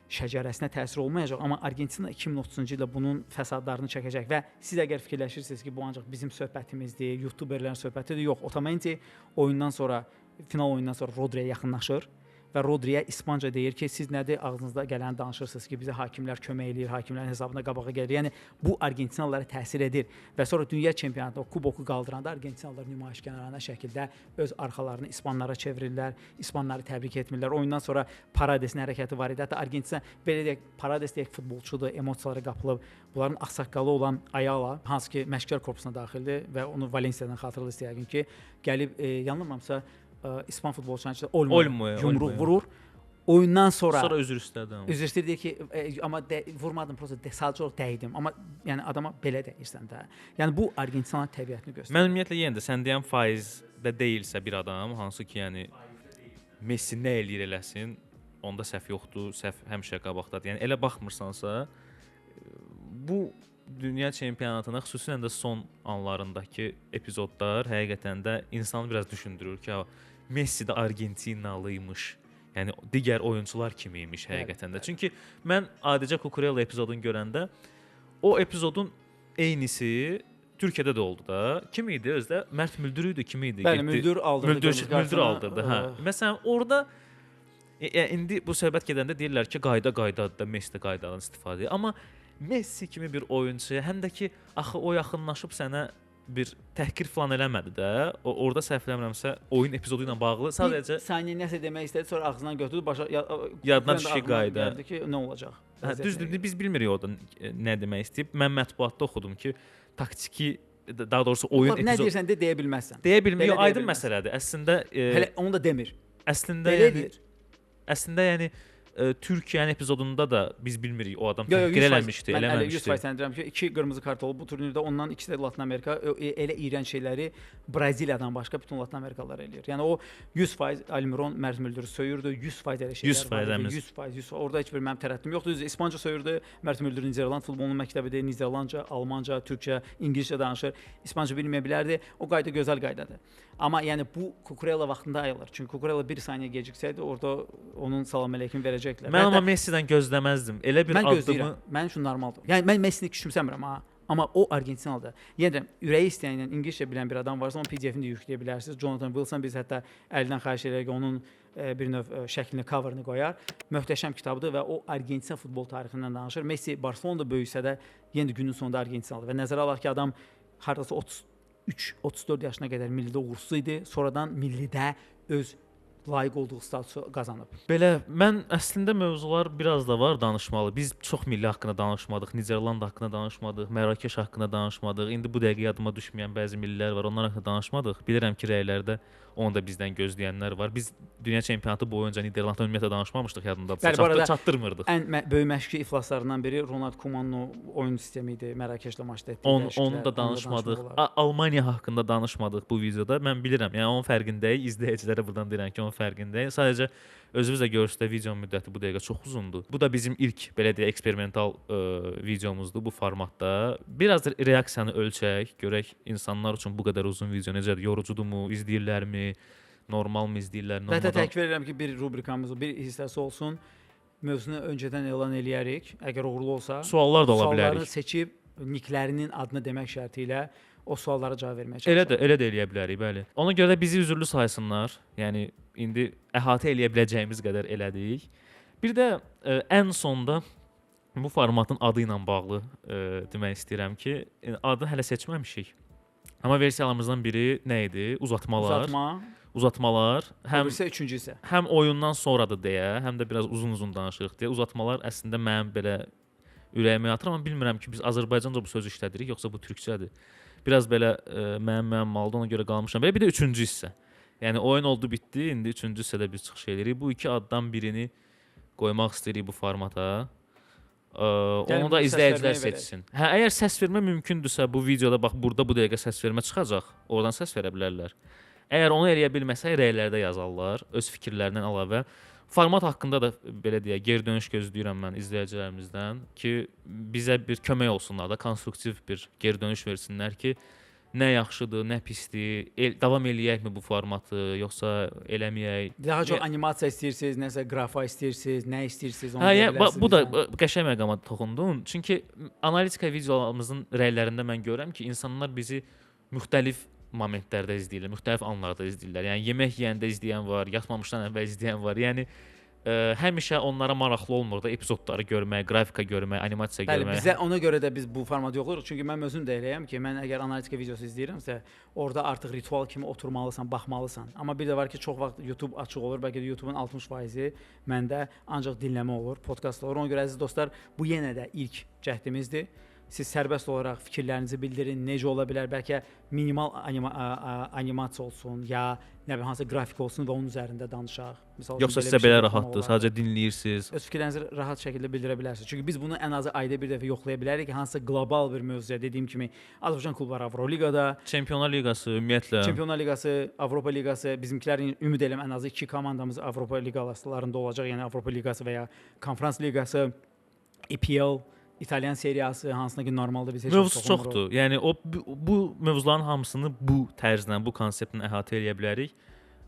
şəcərəsinə təsir olmayacaq, amma Argentina 2030-cu ildə bunun fəsadlarını çəkəcək və siz əgər fikirləşirsiniz ki, bu ancaq bizim söhbətimizdir, YouTuberlərin söhbətidir, yox, Otamendi oyundan sonra, final oyundan sonra Rodri'yə yaxınlaşır və Rodri'yə ispanca deyir ki, siz nədir ağzınızda gələni danışırsınız ki, bizə hakimlər kömək eləyir, hakimlərin hesabına qabağa gəlir. Yəni bu Argentinalılara təsir edir və sonra dünya çempionatında o kuboku qaldıranda Argentinalılar nümayişkarana şəkildə öz arxalarını ispanlara çevirirlər, ispanları təbrik etmirlər. Oyundan sonra Paradesin hərəkəti var idi. Hətta Argentina belə deyək, Parades deyək futbolçudur, emosiyalara qapılıb. Bunların ağsaqqalı olan Ayala, hansı ki məşqçilər korpusuna daxildir və onu Valensiyadan xatırlayır yəqin ki, gəlib yanılmıramsa İspan futbolçularının içində Olmo yumruq vurur. Oyundan sonra üzr istədi. Üzr istəyir, deyir ki, amma vurmadım, prosta sadəcə olaraq dəydim. Amma yəni adama belə dəyirsən də. Yəni bu Argentinanın təbiətini göstərir. Mən ümumiyyətlə yenə də sən deyən faizdə deyilsə bir adam, hansı ki, yəni Messi nə eləyir eləsin, onda səhv yoxdur, səhv həmişə qabaqdadır. Yəni elə baxmırsansa, bu dünya çempionatına xüsusilə də son anlarındakı epizodlar həqiqətən də insanı biraz düşündürür ki, Messi də Argentinalıymış. Yəni digər oyunçular kimi imiş həqiqətən də. Çünki mən adicə Kukurella epizodunu görəndə o epizodun eynisi Türkiyədə də oldu da. Kim idi özdə? Mert Müldür idi, kim idi? Bəli, Müldür aldırdı. Müldür aldırdı, hə. Məsələn, orada indi bu söhbət gedəndə deyirlər ki, qayda qaydadır da, Messi də qaydadan istifadə edir. Amma Messi kimi bir oyunçuya, həm də ki, axı o yaxınlaşıb sənə bir təhqir falan eləmədi də. O orada səhv eləmirəmsə, oyun epizodu ilə bağlı sadəcə bir saniyə nəsə demək istədi, sonra ağzından götürdü, başa yadına düşdü qayda. Gəldi ki, nə olacaq? Hə, düzdür, biz bilmirik orada nə demək istəyib. Mən mətbuatda oxudum ki, taktiki, daha doğrusu oyun epizodu. Nə deyirsən də deyə bilməzsən. Deyə bilmir. Aydın məsələdir. Əslində hələ onu da demir. Əslində yəni əslində yəni Türkiyənin epizodunda da biz bilmirik o adam təhqir eləmişdi, eləməmişdi. Mən 100% sənə deyirəm ki, 2 qırmızı kart olub bu turnirdə, ondan ikisi də Latın Amerika, elə iyrənc şeyləri Braziliyadan başqa bütün Latın Amerikalılar eləyir. Yəni o 100% Almiron Mert Müldürü söyürdü, 100% elə şeylər var idi. 100%, 100%. Orada heç bir mənim tərəddüdüm yoxdur. Düzdür, İspanca söyürdü. Mert Müldür Niderland futbolunun məktəbidir. Niderlandca, Almanca, Türkcə, İngiliscə danışır. İspanca bilməyə bilərdi. O qayda gözəl qaydadır. Amma yəni bu Kukurella vaxtında ayılır. Çünki Kukurella bir saniyə geciksəydi, orada onun salam əleykum verəcəklər. Mən amma Messi'dən gözləməzdim. Elə bir mən addımı mənim üçün normaldır. Yəni mən Messini küçümsəmirəm ha. Amma o Argentinalıdır. Yenə deyirəm, ürəyi istəyən, ingiliscə bilən bir adam varsa, onun PDF-ini də yükləyə bilərsiniz. Jonathan Wilson, biz hətta əldən xahiş edərək ki, onun bir növ şəklini, coverını qoyar. Möhtəşəm kitabdır və o Argentina futbol tarixindən danışır. Messi Barcelonada böyüsə də yenə də günün sonunda Argentinalıdır və nəzərə alaq ki, adam hardasa 33-34 yaşına qədər millidə uğursuz idi. Sonradan millidə öz layiq olduğu statusu qazanıb. Belə mən əslində mövzular biraz da var danışmalı. Biz çox milli haqqında danışmadıq, Niderland haqqında danışmadıq, Mərakeş haqqında danışmadıq. İndi bu dəqiqə yadıma düşməyən bəzi millilər var, onlar haqqında danışmadıq. Bilirəm ki, rəylərdə onu da bizdən gözləyənlər var. Biz dünya çempionatı boyunca Niderlanddan ümumiyyətlə danışmamışdıq, yadındadırsa, çatdırmırdıq. Ən böyük məşqçi iflaslarından biri Ronald Koemanın o oyun sistemi idi, Mərakeşlə maçda etdiyi dəyişikliklər. Onu da danışmadıq. Almaniya haqqında danışmadıq bu videoda. Mən bilirəm, yəni onun fərqindəyik. İzləyicilərə buradan deyirəm ki, onun fərqindəyik. Sadəcə özünüz də görürsünüz də videonun müddəti bu dəqiqə çox uzundur. Bu da bizim ilk belə deyək eksperimental videomuzdur bu formatda. Biraz da reaksiyanı ölçək, görək insanlar üçün bu qədər uzun video necədir, yorucudurmu, izləyirlərmi, normalmı izləyirlər, normaldan. Hətta təkrar edirəm ki, bir rubrikamız, bir hissəsi olsun. Mövzunu öncədən elan eləyərik. Əgər uğurlu olsa, suallar da ola bilərik. Sualları seçib nicklərinin adını demək şərti ilə o suallara cavab verməyə çalışaq. Elə də eləyə bilərik, bəli. Ona görə də bizi üzürlü saysınlar. Yəni indi əhatə eləyə biləcəyimiz qədər elədik. Bir də ən sonda bu formatın adı ilə bağlı demək istəyirəm ki, adı hələ seçməmişik. Amma versiyalarımızdan biri nə idi? Uzatmalar. Uzatmalar. Həm üçüncü hissə. Həm oyundan sonradır deyə, həm də biraz uzun-uzun danışırıq deyə. Uzatmalar əslində mənim belə ürəyimə yatır, amma bilmirəm ki, biz Azərbaycanca bu sözü işlədirik, yoxsa bu türkçədir. Biraz belə mənim müəmmalıdır, ona görə qalmışam. Belə bir də üçüncü hissə. Yəni oyun oldu, bitdi. İndi üçüncü hissədə biz çıxış edirik. Bu iki addan birini qoymaq istəyirik bu formata. Onu da izləyicilər seçsin. Hə, əgər səs vermə mümkündürsə bu videoda bax burada bu dəqiqə səs vermə çıxacaq. Oradan səs verə bilərlər. Əgər onu eləyə bilməsək rəylərdə yazarlar öz fikirlərindən əlavə. Format haqqında da belə deyək, geri dönüş gözləyirəm mən izləyicilərimizdən ki, bizə bir kömək olsunlar da, konstruktiv bir geri dönüş versinlər ki, nə yaxşıdır, nə pisdir, davam eləyəkmi bu formatı, yoxsa eləməyək. Daha çox animasiya istəyirsiniz, nəsə qrafa istəyirsiniz, nə istəyirsiniz, onu deyə bilərsiniz. Bu da qəşəng məqama toxundun. Çünki analitika videolarımızın rəylərində mən görürəm ki, insanlar bizi müxtəlif momentlərdə izləyirlər, müxtəlif anlarda izləyirlər. Yəni yemək yeyəndə izləyən var, yatmamışdan əvvəl izləyən var. Yəni həmişə onlara maraqlı olmur da epizodları görmək, qrafika görmək, animasiya bəli, görmək. Bizə ona görə də biz bu formatı yoxlayırıq. Çünki mən özüm də eləyəm ki, mən əgər analitika videosu izləyirəmsə, orada artıq ritual kimi oturmalısan, baxmalısan. Amma bir də var ki, çox vaxt YouTube açıq olur. Bəlkə də YouTube-un 60%-i məndə ancaq dinləmə olur, podkast olur. Ona görə əziz dostlar, bu yenə də ilk cəhdimizdir. Siz sərbəst olaraq fikirlərinizi bildirin, necə ola bilər, bəlkə minimal animasiya olsun, ya nə bilim hansısa qrafik olsun və onun üzərində danışaq. Misal üçün, yoxsa sizə belə belə rahatdır, sadəcə dinləyirsiniz. Öz fikirlərinizi rahat şəkildə bildirə bilərsiniz. Çünki biz bunu ən azı ayda bir dəfə yoxlaya bilərik ki, hansısa qlobal bir mövzuya, dediyim kimi, Azərbaycan klubları Avroliqada, Çempionlar Liqası ümumiyyətlə, Çempionlar Liqası, Avropa Liqası, bizimkilərin ümid edirəm ən azı 2 komandamız Avropa Liqalarında olacaq, yəni Avropa Liqası və ya Konfrans Liqası, EPL, İtalyan seriyası, hansına ki normalda biz heç mövzu çoxdur. Yəni o bu mövzuların hamısını bu tərzlə, bu konseptlə əhatə eləyə bilərik.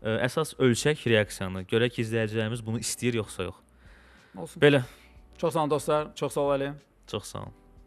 Əsas ölçək reaksiyanı. Görək ki, izləyicilərimiz bunu istəyir yoxsa yox. Olsun. Belə. Çox sağ olun dostlar. Çox sağ ol Əli. Çox sağ olun.